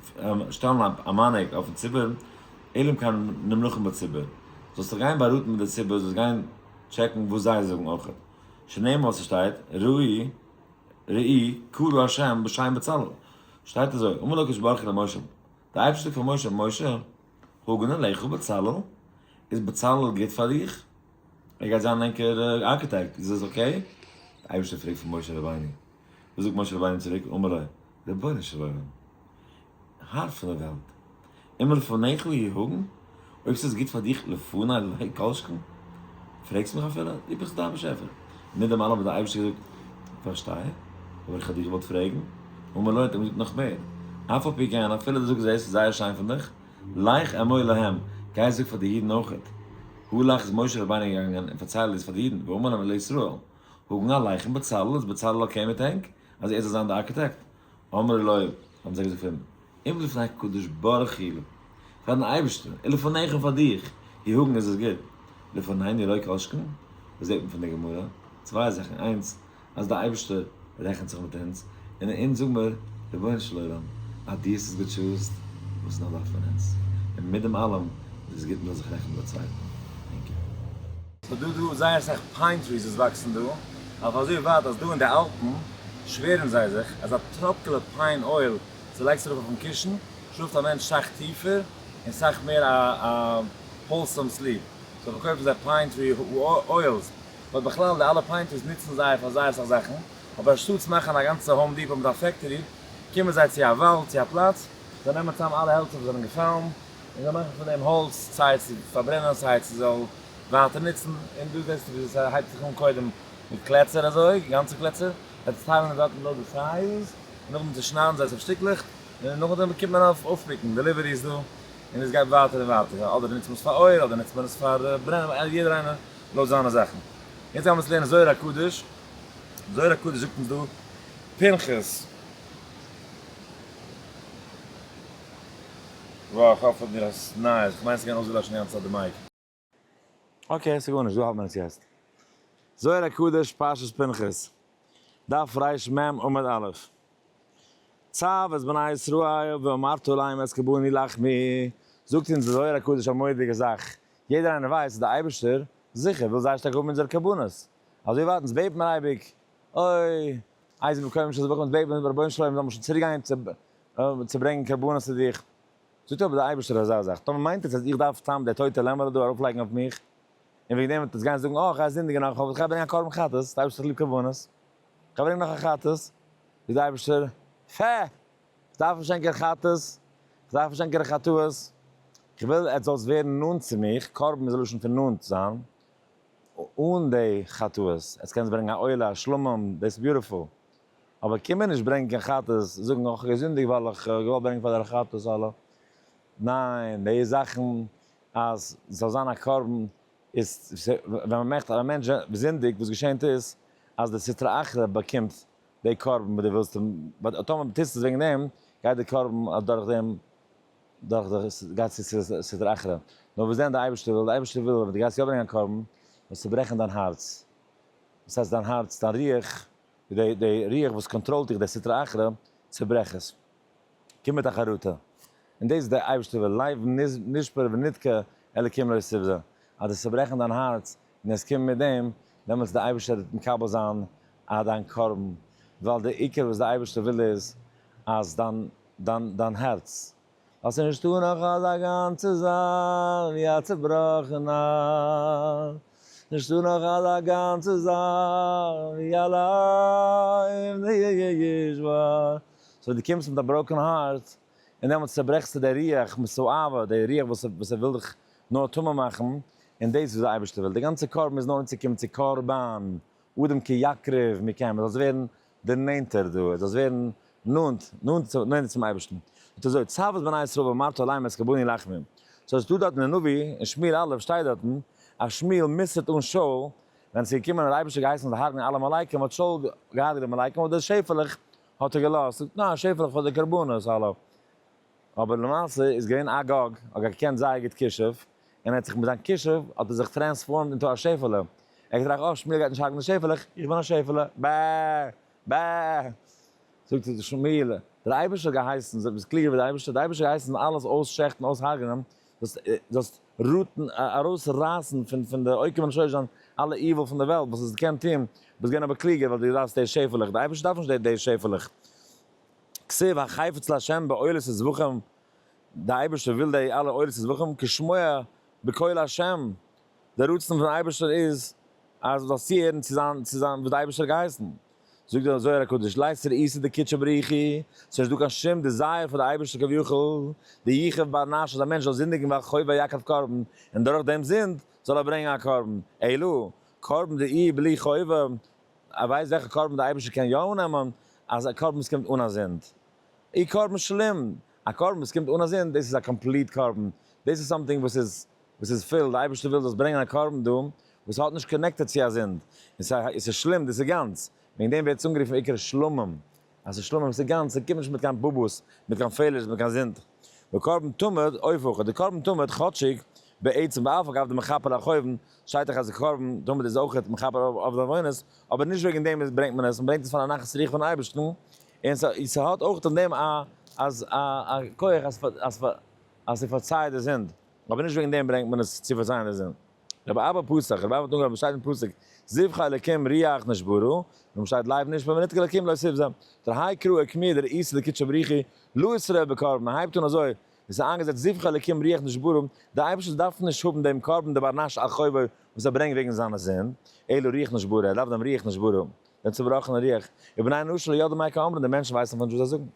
שטעלן א מנהיג אויפן ציבור, אלא אם כן נמלכים בציבור, זאלסט דיך גיין באראטן מיט די ציבור, זאלסט גיין טשעקן וואס זיי זאגן אויך, שנאמר וואס ס'שטייט, ראי ראי קרא השם בשם בצלאל, שטייט אזוי, אמר לו הקדוש ברוך הוא למשה, דער אייבערשטער זאגט פאר משה, משה, הגון עליך בצלאל, איז בצלאל גוט פאר דיך? ער גייט זיין ענקער ארכיטעקט, איז עס okay? דער אייבערשטער פרעגט פון משה רבינו, וואס זאגט משה רבינו צוריק, אמר לו, רבונו של עולם, האר פון דער וועלט, אם לפניך הוא הגון, אויב ס'איז גוט פאר דיך לפני לא כל שכן, פרעגסט מיך אפילו? דו ביסט דיין באשעפער. מיט דעם אלעם האט דער אייבערשטער געזאגט, פארשטיי, אבער איך האב דיך געוואלט פרעגן, אמר לו האט ער אים געזאגט נאך מער, אף על פי כן, אפילו דו זאגסט דאס, איז זייער שיין פון דיך, לך אמור להם, גיי זאג פאר די אידן אויכעט. הלך איז משה רבינו געגאנגען און פארציילט דאס פאר די אידן, ואמר להם לישראל, הגון עליכם בצלאל, איז בצלאל okay מיט ענק, אז ער זאל זיין די ארכיטעקט? אמרו לו, האבן זיי געזאגט פאר אים, אם לפני הקדוש ברוך הוא, פארן אייבערשטן, ולפניך און פאר דיך, הוא הגון איז עס גוט, לפנינו לא כל שכן, וואס זעט מען פון די גמרא? צוויי זאכן, איינס, אז דער אייבערשטער רעכנט זיך מיט אונז, און אונז זאג מיר, רבונו של עולם, אז דו האסט עס געטשוזט, וואס נאך דארף מען אונז? און מיט דעם אלעם איז עס גוט מען זאל זיך רעכענען מיט א צווייטן. Thank you. ס'איז דא דא זייער אסאך pine trees וואס וואקסן דא, אויף אזוי ווייט אז דא אין די אלפן שווערן זיי זיך אז א טראפקעלע pine oil וואס דו לייגסט ארויף אויפן קישן שלאפט א מענטש סאך טיפער און סאך מער א wholesome sleep, so פארקויפן זיי pine tree oils, but בכלל די אלע pine trees נוצן זיי פאר זייער אסאך זאכן, אבער אנשטאטס מאכן א גאנצע Home Depot מיט א factory, קומען זיי צו א וואלד צו א פלאץ, זיי נעמען צאם אלע העלצער וואס זענען געפאלן, און זיי מאכן פון דעם האלץ סיי צו פארברענען סיי צו זאל ווייטער נוצן, און דא זעסטו ווי עס הייבט זיך אן קודם מיט קלעצער אזוי, גאנצע קלעצער, זיי צוטיילן עס דארטן לויט די sizes, און נאכדעם צושניידן זיי עס אויף שטיקלעך, און נאכדעם קומט מען אויף אויפפיקן, delivery איז דא, און עס גייט ווייטער און ווייטער, אדער נוצט מען עס פאר oil, אדער נוצט מען עס פאר ברענען, יעדער איינער לויט זיינע זאכן. יעצט גיימיר אונז לערנען זוהר הקדוש, זוהר הקדוש זאגט אונז דא פנחס. וואו איך האף מיר אז נייעס, איך מיין ס'געווען אויסגעלאשן די גאנצע צייט די mic. Okay, ס'איז גארנישט, דא האלט מען עס יעצט. זוהר הקדוש פרשת פנחס, דף רמ עמוד א'. צו את בני ישראל ואמרת אליהם את קרבני לחמי, זאגט אונז די זוהר הקדוש א מורא'דיגע זאך, יעדער איינער ווייסט אז דער אייבערשטער זיכער וויל זייער שטארק האבן אונזערע קרבנות, אזוי ווייט אונז בעט מיר אייביג, אוי, איזה מקום שזה בכל אונז בעט מיר רבונו של עולם זאל מען שוין צוריק גיין צו ברענגען קרבנות צו דיך, זאגט אבער דער אייבערשטער אזא זאך, טאמער מיינט עטס אז איך דארף סתם די טויטע לעמעלע דא ארויפלייגן אויף מיך? און וועגן דעם וועט עס גיין זאגן, אה, איך גיי זינדיגן נאך, איך גיי ברענגען א קרבן חטאת, די אייבערשטער האט ליב קרבנות, איך גיי ברענגען נאך א חטאת, זאגט די אייבערשטער, פע! איך דארף נישט ענקער חטאת, איך דארף נישט ענקערע חטאות, איך וויל עטס זאלטס ווערן נאנט צו מיך, קרבן איז א לשון פון נאנט זיין, אן די חטאות, עטס קענטס ברענגען א עולה, א שלמים, דאס איז beautiful, אבער קום מיר נישט ברענגען קיין חטאת, זאגן איך האב געזינדיגט ווייל איך האב געוואלט ברענגען פאר דיר א חטאת, אלע, ניין, די זאכן אז ס'זאל זיין א קרבן איז ווען מען מאכט א מענטש זינדיגט וואס געשענט איז אז די סטרא אחרא באקומט די קרבן וואס דו ווילסט אים, but טאמער טוסטו עס וועגן דעם גייט די קרבן אדורך דעם דורך די גייט צו סטרא אחרא. נאר וואס דען די אייבערשטער וויל? די אייבערשטער וויל ווען דו גייסט יא ברענגען א קרבן זאלסטו צוברעכן דיין הארץ, דאס הייסט דיין הארץ, דיין רוח, די די רוח וואס קאנטראלט דיך, די סטרא אחרא, צוברעך עס. קום מיט א חרטה. און דאס איז דער אייבערשטער וויל, לב נשבר ונדכה אלקים לא תבזה, אז דו צוברעכן דיין הארץ און עס קומט מיט דעם, דעמאלטס דער אייבערשטער וועט מקבל זיין א דיין קרבן, ווייל דער עיקר וואס דער אייבערשטער וויל איז אז דיין דיין דיין הארץ, ווייל ס'איז נישטא נאך אזא גאנצע זאך ווי א צובראכן הארץ, נישטא נאך אזא גאנצע זאך ווי א לב נשבר. so דו קומסט מיט א broken הארץ, און דעמאלטס צעברעכסטו די רוח מסואבה, די רוח וואס ער וויל דיך נאר טמא מאכן, און דאס איז וואס דער אייבערשטער וויל, די גאנצע קרבן איז נאר אנצוקומען צו קרבן אדם כי יקריב מכם, עס זאל ווערן דערנענטער דא, עס זאל ווערן נאנט, נאנט, נענטער צום אייבערשטן. זאגט אזוי, צו את בני ישראל ואמרת אליהם את קרבני לחמי. so עס איז דא דארטן אין נביא, אין שמואל א' שטייט דארטן, אז שמואל מוסר'ט אן שאול, ווען עס איז געקומען האט דער אייבערשטער געהייסן זיי הרג'נען אלע עמלקים, האט שאול געהרג'ט די עמלקים, אבער די שעפעלעך האט ער געלאזט, זאגט ניין שעפעלעך פאר די קרבנות, האלא. אבער למעשה איז געווען אגג, האט געקענט זייער גוט כישוף, און ער האט זיך מיט זיין כישוף האט ער זיך transformed into א שעפעלע, ער האט געטראכט אה שמואל גייט נישט הרג'נען די שעפעלעך, איך בין א שעפעלע, בע! בע! זאגט שמואל, דער אייבערשטער האט געהייסן, זאגט ביסט קלוגער ווי דער אייבערשטער, דער אייבערשטער האט געהייסן אלעס אויסשעכטן אויסהרג'נען, זאלסט זאלסט root ן ארויס רייסן פון פון די עוקר מן השורש זיין אלע evil פון די וועלט וואס עס קען טון, ביסט געווען אבער קלוגער ווייל דו דארפסט די שעפעלעך, די אייבערשטער דארף נישט די די שעפעלעך. כתיב החפץ לה' בעולות וזבחים, די אייבערשטער וויל די אלע עולות וזבחים, כשמוע בקול ה', די רצון פון אייבערשטער איז אז מ'זאל צוהערן צו זיין צו זיין וואס די אייבערשטער האט געהייסן. זאגט דער זוהר הקדוש, לית רעותא דקודשא בריך הוא, ס'איז נישט דא קיין שום desire פאר די אייבערשטער כביכול, דיחב בר נש אז א מענטש זאל זינדיגן ועל חוביה יקריב קרבן, און דורך דעם זינד זאל ער ברענגען א קרבן, אלא, קרבן דאיהו בלי חובה, ער ווייסט וועלכע קרבן די אייבערשטער קען יא אננעמען, אז א קרבן וואס קומט אן א זינד. אי קרבן שלים, א קרבן וואס קומט אן א זינד, דאס איז א complete קרבן, דאס איז something וואס איז וואס איז full, די אייבערשטער וויל זאלסט ברענגען א קרבן דא וואס האט נישט connected צו א זינד, און ס'איז שלים, דאס איז גאנץ, וועגן דעם ווערט עס אנגערופן עיקר שלמים, אז ס'איז שלמים, ס'איז גאנץ, ס'קומט נישט מיט קיין בובוס, מיט קיין פעלערס, מיט קיין זינד. וקרבן תמיד, אויף אויך, די קרבן תמיד, כאטשיג, בעצם ואף על גב דמכפר החובין, שטייט דאך אז די קרבן תמיד איז אויך מכפר אויף די עוונות, אבער נישט וועגן דעם ברענגט מען עס, מען ברענגט עס פאר א נחת רוח פון אייבערשטן, און ס'האט אויך אין דעם א אז א כח אז אז אז ס'פארצייעט די זינד. אבער נישט וועגן דעם ברענגט מען עס צו פארציילן די זינד. רבי אבא פסח, רבי אבא האט אנגעהויבן שטייט אין פסוק זבחי אלקים רוח נשברה, און שטייט לב נשבר ונדכה אלקים לא תבזה. דער האי קרא אוקמוה דרעותא דקודשא בריך הוא לא אתרעי בקרבן, מען הייבט אן אזוי, עס איז איינגעזעצט זבחי אלקים רוח נשברה, דער אייבערשטער דארף נישט האבן דעם קרבן דבר נש על חובו וואס ער ברענגט וועגן זיינע זינד, אלא רוח נשברה, ער דארף דעם רוח נשברה, דעם צובראכענעם רוח, ובני נשא לא ידעו מאי קאמרין, די מענטשן ווייסן פון נישט וואס זיי זאגן.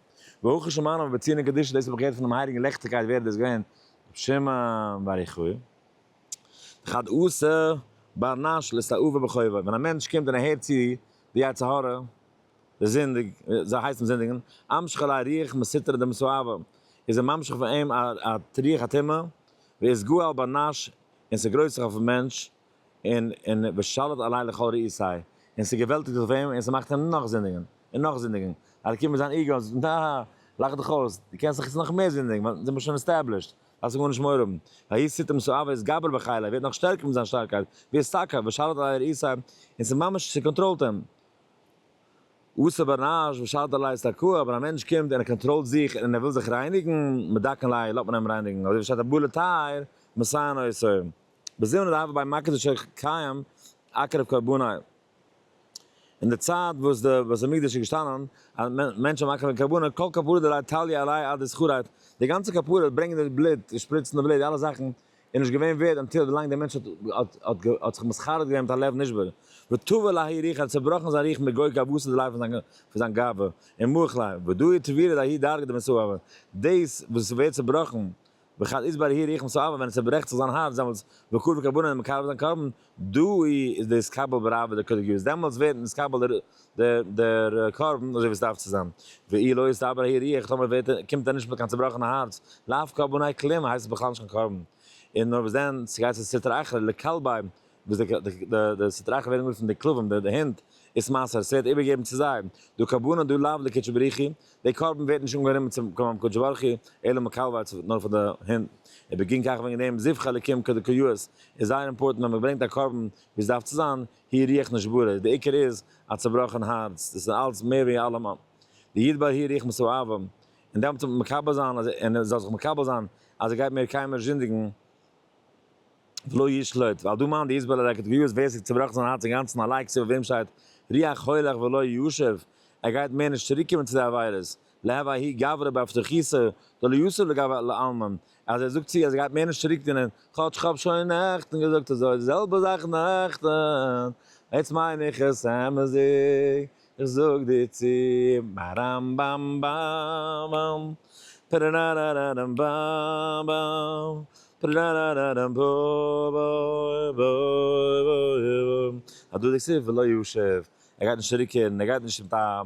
והכי שמענו בציון קדישא, דאס האב איך געהערט פונעם הייליגן לעכטיגקייט ווער איז דאס געווען? רבי שמעון בר יוחאי. דכד אתא בר נש לאסתאבא בחובוי, ווען א מענטש קומט און ער הערט צו די יצר הרע, די זינדיג, זיי הייסן אים זינדיגן, אמשיך עליה רוח מסטרא דמסאבא, איז ער ממשיך פון אים א רוח הטומאה, ואתגאי על בר נש, און ס'גרויסט זיך אויפן מענטש, און און ושליט עליה לכל רעותיה, און ס'געוועלטיגט אויף אים און ס'מאכט אים נאך זינדיגן, און נאך זינדיגן, אז ער קומט מיט זיין ego און זאגט, נא, לאך דיך אויס, דו קענסט דאך יעצט נאך מער זינדיגן, ווייל זיי האבן שוין established, דארפסט גארנישט מורא האבן, ויהי סטרא דמסאבא אתגבר בחיליה, ווערט נאך שטערקער מיט זיין שטארקייט, ואסתכי, ושליט עליה רעותיה, און ס'ממש ס'קאנטראלט אים. אתא בר נש ושליט עליה אסתכאה, אבער א מענטש קומט און ער קאנטראלט זיך און ער וויל זיך רייניגן, מדכאין ליה, לאזט מען אים רייניגן, אזוי ווי שטייט הבא לטהר, מסייעין אותו. בזמנא דהוה בי מקדשא קיים אקריב קרבניה, אין די צייט וואס די בית המקדש איז געשטאנען, אז מענטשן האבן מקריב געווען קרבנות, כל כפרה דלא תליא עליה עד דאתחרט, די גאנצע כפרה, ברענגען די בלוט, שפריצן די בלוט, די אלע זאכן, איז נישט געווען ווערד until ווילאנג דער מענטש האט זיך מתחרט געווען מיט א לב נשבר, ותבר לההוא רוחא האט צעבראכן זיין רוח מגו גאוותא דליה פון זיין גאווה, און מח ליה, ודאי תבירא דההוא דרגא דמסאבא, דאס וואס ווערט צעבראכן, וכד אית בר ההוא רוח מסאבא ווען עס צעברעכט זיך זיין הארץ דעמאלטס וקרב קרבנא און מקרב זיין קרבן, דאי איז דאס קבל ברבה דקדגיאות, דעמאלטס ווערט נתקבל דער קרבן אזוי ווי עס דארף צו זיין, ואי לא אתבר ההוא רוח, טאמער ווערט קומט ער נישט מיט קיין צובראכענע הארץ, לאו קרבניה כלום, הייסט עס בכלל נישט קיין קרבן, און נאר וואס דען, ס'גייט צו סטרא אחרא לכלבי, וואס די סטרא אחרא ווערן אנגערופן די כלבים, די הינט, אתמסר, ס'ווערט איבערגעגעבן צו זיי, דהא קרבנא דא לאו לקודשא בריך הוא, די קרבן ווערט נישט אנגענומען צום קודשא בריך הוא, אלא מכלבי, נאר פאר די הינט. ובגין כך וועגן דעם זבחי אלקים כדקא יאות, איז זייער important ווען מ'ברענגט א קרבן ווי עס דארף צו זיין, היא רוח נשברה, די עיקר איז א צובראכן הארץ, דאס איז אלץ מער ווי אלעמען. די איד ביי היא רוח מסואבה, און דעמאלטס זאל מען מקבל זיין אז און ער זאל זיך מקבל זיין אז ער גייט מער קיינמאל נישט זינדיגן, ולא ישלוט, ווייל דא מיינט די איזבעלע רעקעט גיוס ווער ס'איז צובראכן זיין הארץ אינגאנצן אליין כסדר וועם שטייט רוח הולך ולא ישוב, ער גייט מער נישט צוריקקומען צו די עבירות, להוה ההוא גברא באבטחיתא דלא יתיב לגבי לעלמא, אז ער זאגט צו אז ער גייט מער נישט צוריק דינען, כאטש כ'האב שוין נעכטן געזאגט אזוי די זעלבע זאך נעכטן, יעצט מיין איך עס אמת'דיג, איך זאג דיר צו, באראם באם באם באם, פאראראראראם באם באם, פאראראראראם בא בא בא בא, הדא דכתיב ולא ישוב, ער גייט נישט צוריקקערן, ער גייט נישט מיט א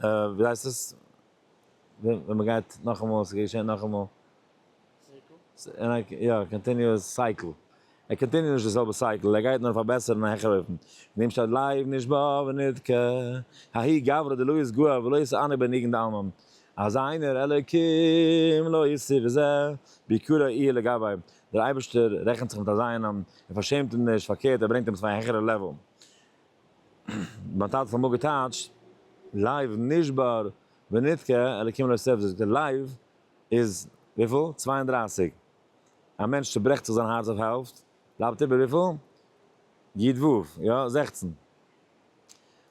ווי הייסט עס? ווען מען גייט נאכאמאל, ס'גייט געשען נאכאמאל. יא, continuous cycle. ער continue נישט די זעלבע cycle, ער גייט נאר פארבעסערן א העכערע אופן. אין דעם שטייט לב נשבר ונדכה, ההוא גברא דלא יתגאה ולא יתענג בניגון דעלמא. אז איינער אלקים לא יוסיף זה ביקרא איהו לגביה. דער אייבערשטער רעכנט זיך מיט אזא איינעם, ער פארשעמט אים נישט, פארקערט ער ברענגט אים צו א העכערע level. מיין טאטע האט אמאל געטייטשט, לב נשבר ונדכה אלקים לא יוסיף, זאגט ער לב איז וויפיל? 32. א מענטש צוברעכט זיך זיין הארץ אויף העלפט, בלייבט איבער וויפיל? י ו, יא, 16.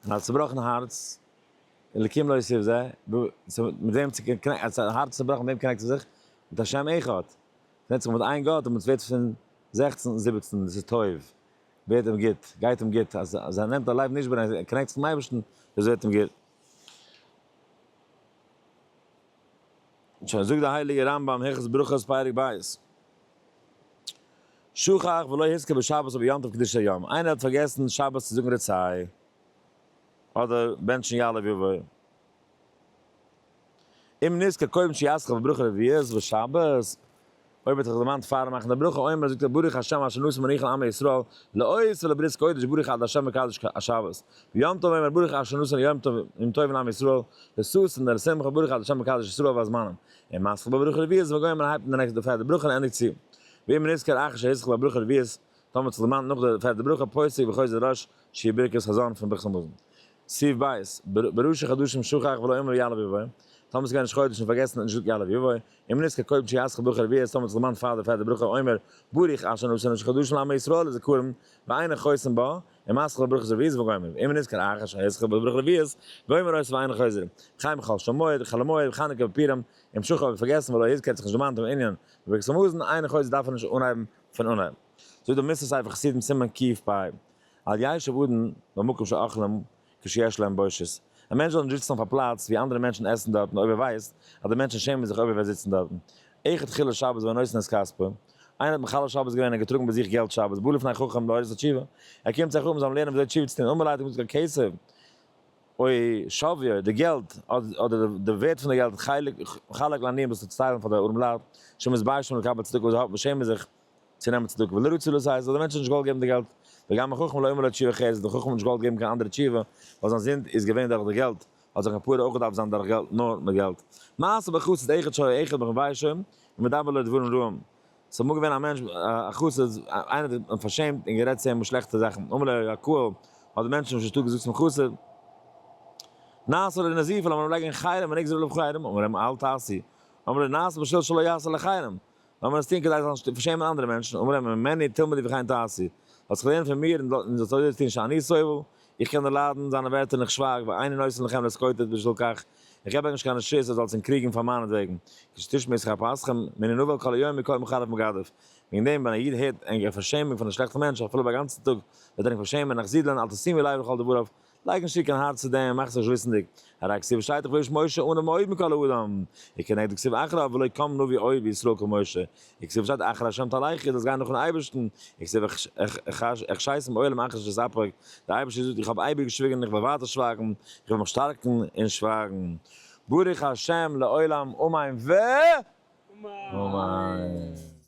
און א צובראכן הארץ, אלקים לא יוסיף זה, מיט וועם צו connect, א הארץ צובראכן מיט וועם connect ער זיך? מיט השם אחד. connect זיך מיט איין גאט און עס ווערט פון 16 17, דאס איז טוב. ווערט אים גוט, גייט אים גוט, אז ער נעמט א לב נשבר און ער connect זיך צום אייבערשטן, דאס ווערט אים גוט. שוין, זאגט דער הייליגער רמב ם, הלכות ברכות פרק ב', שכח ולא הזכיר בשבת או ביום טוב קדושת היום, איינער האט פארגעסן שבת צו זאגן רצה אדער בענטשן יעלה ויבוא, אם נזכר קודם שיתחיל בברכה רביעית בשבת, אויב האט זיך דערמאנט פארן מאכן די ברכה, אומר זאגט ער ברוך השם אשר נתן מנוחה לעמו ישראל לאות ולברית קודש ברוך אתה השם מקדש השבת, ביום טוב אומר ברוך אשר נתן יום טוב יום טוב לעמו ישראל לששון ולשמחה ברוך אתה השם מקדש ישראל והזמנים, און מתחיל בברכה רביעית וגומר הייבט אן די נעקסטע פערטע ברכה און ענדיגט צו, ואם נזכר אחר שהתחיל בברכה רביעית טאמער האט זיך דערמאנט נאך די פערטע ברכה פוסק וחוזר ראש שהיא ברכת הזן פון ברכת המזון. סעיף ב', בראשי חדשים שכח ולא אמר יעלה ויבוא, טאמער ס'געווען ראש חודש און פארגעסן האט נישט געזאגט יעלה ויבוא, אם נזכר קודם שיתחיל בברכה רביעית טאמער האט זיך דערמאנט פאר די פערטע ברכה אומר ברוך אשר נתן ראשי חדשים לעמו ישראל לזכרון ואינו חוזר בה, ומתחיל בברכת רביעית וגומר, ואם נזכר אחר שיתחיל בברכה רביעית ואומר אותה ואינו חוזר, וכן בכל של מועד, חול המועד, חנוכה ופורים, אם שכח האט פארגעסן ולא הזכיר האט זיך נישט דערמאנט דעם ענין בברכת המזון, אינו חוזר דארף ער נישט אנהייבן פון אנהייב. זאגט דער מוסר ספר חסידים סימן קפ, אל ישב אדם במקום שאוכלים כשיש להם בושת. א מענטש זאל נישט זיצן אויף א פלאץ ווי אנדערע מענטשן עסן דארטן אויב ער ווייסט אז די מענטשן שעמען זיך אויב ער וועט זיצן דארטן. אחד חילל שבת ונותן את כספו. איינער האט מחלל שבת געווען און געטראגן ביי זיך געלט שבת, בא לפני חכם להורות תשובה. ער קומט צו א חכם זאל אים לערנען וויאזוי תשובה צו טון, אמר לו האט אים געזאגט הכסף או שוויו, די געלט אדער די ווערט פון די געלט חלק לעניים דאס צו טיילן פאר די ארעמעלייט, שמתביישים לקבל צדקה וואס שעמען זיך צו נעמען צדקה ולא רצו לתת, האט דער מענטש נישט געוואלט געבן די געלט, וגם החכם לא אמר לו תשובה אחרת, האט דער חכם נישט געוואלט געבן קיין אנדערע תשובה, ווייל זיין זינד איז געווען דורך די געלט, האט זיין כפרה אויך געדארפט זיין דורך געלט, נאר מיט געלט. מעשה בחסיד אחד שהיה אחד מחבישו ומדבר לו דברים רעים, ס'איז אמאל געווען א מענטש א חסיד, איינער האט אים פארשעמט און גערעדט צו אים שלעכטע זאכן, אמר לו הקהל, האט די מענטשן פון שטאט געזאגט צום חסיד, נעשה לו נזיפה, לאמיר אים לייגן אין חרם ונגזר עליו חרם, אמר להם אל תעשו, אמר לו נעשה בשביל שלא יעשה לחרם, לאמיר עס טון כדי זאלן נישט פארשעמען אנדערע מענטשן, אמר להם ממני תלמדו וכן תעשו, זאלסט זיך לערנען פון מיר און זאלסט אזוי טון שאני סובל, איך קען דערליידן זיינע ווערטער און איך שווייג, ואיני נותן לכם להתקוטט בשל כך, איך געב ענק נישט קיין רשות איר זאלטס ענק קריגן פאר מיינעטוועגן, כשתשמעו את חרפתכם, מני נבל כל היום מכל מחרף מגדף. וועגן דעם ווען א איד הערט ענקער פארשעמונג פון א שלעכטן מענטש אפילו ביי גאנצן טאג וועט ער ענק פארשעמען און אייך זידלען אל תשימו לב לכל דבריו, לייג נישט צו קיין הארץ צו דעם, מאך זיך נישט וויסנדיג. הרי כתיב שטייט דאך והאיש משה עניו מאוד מכל האדם, וכנגד כתיב אחריו ולא קם נביא עוד בישראל כמשה, וכתיב שטייט אחרי השם תלכו, זאלסט גיין נאכן אייבערשטן, וכתיב החשייתם עולם אחרי שתספק, דער אייבערשטער זאגט איך האב אייביג געשוויגן און איך וועל ווייטער שווייגן, איך וועל מיך שטארקן און שווייגן. ברוך השם לעולם אמן ו. אמן.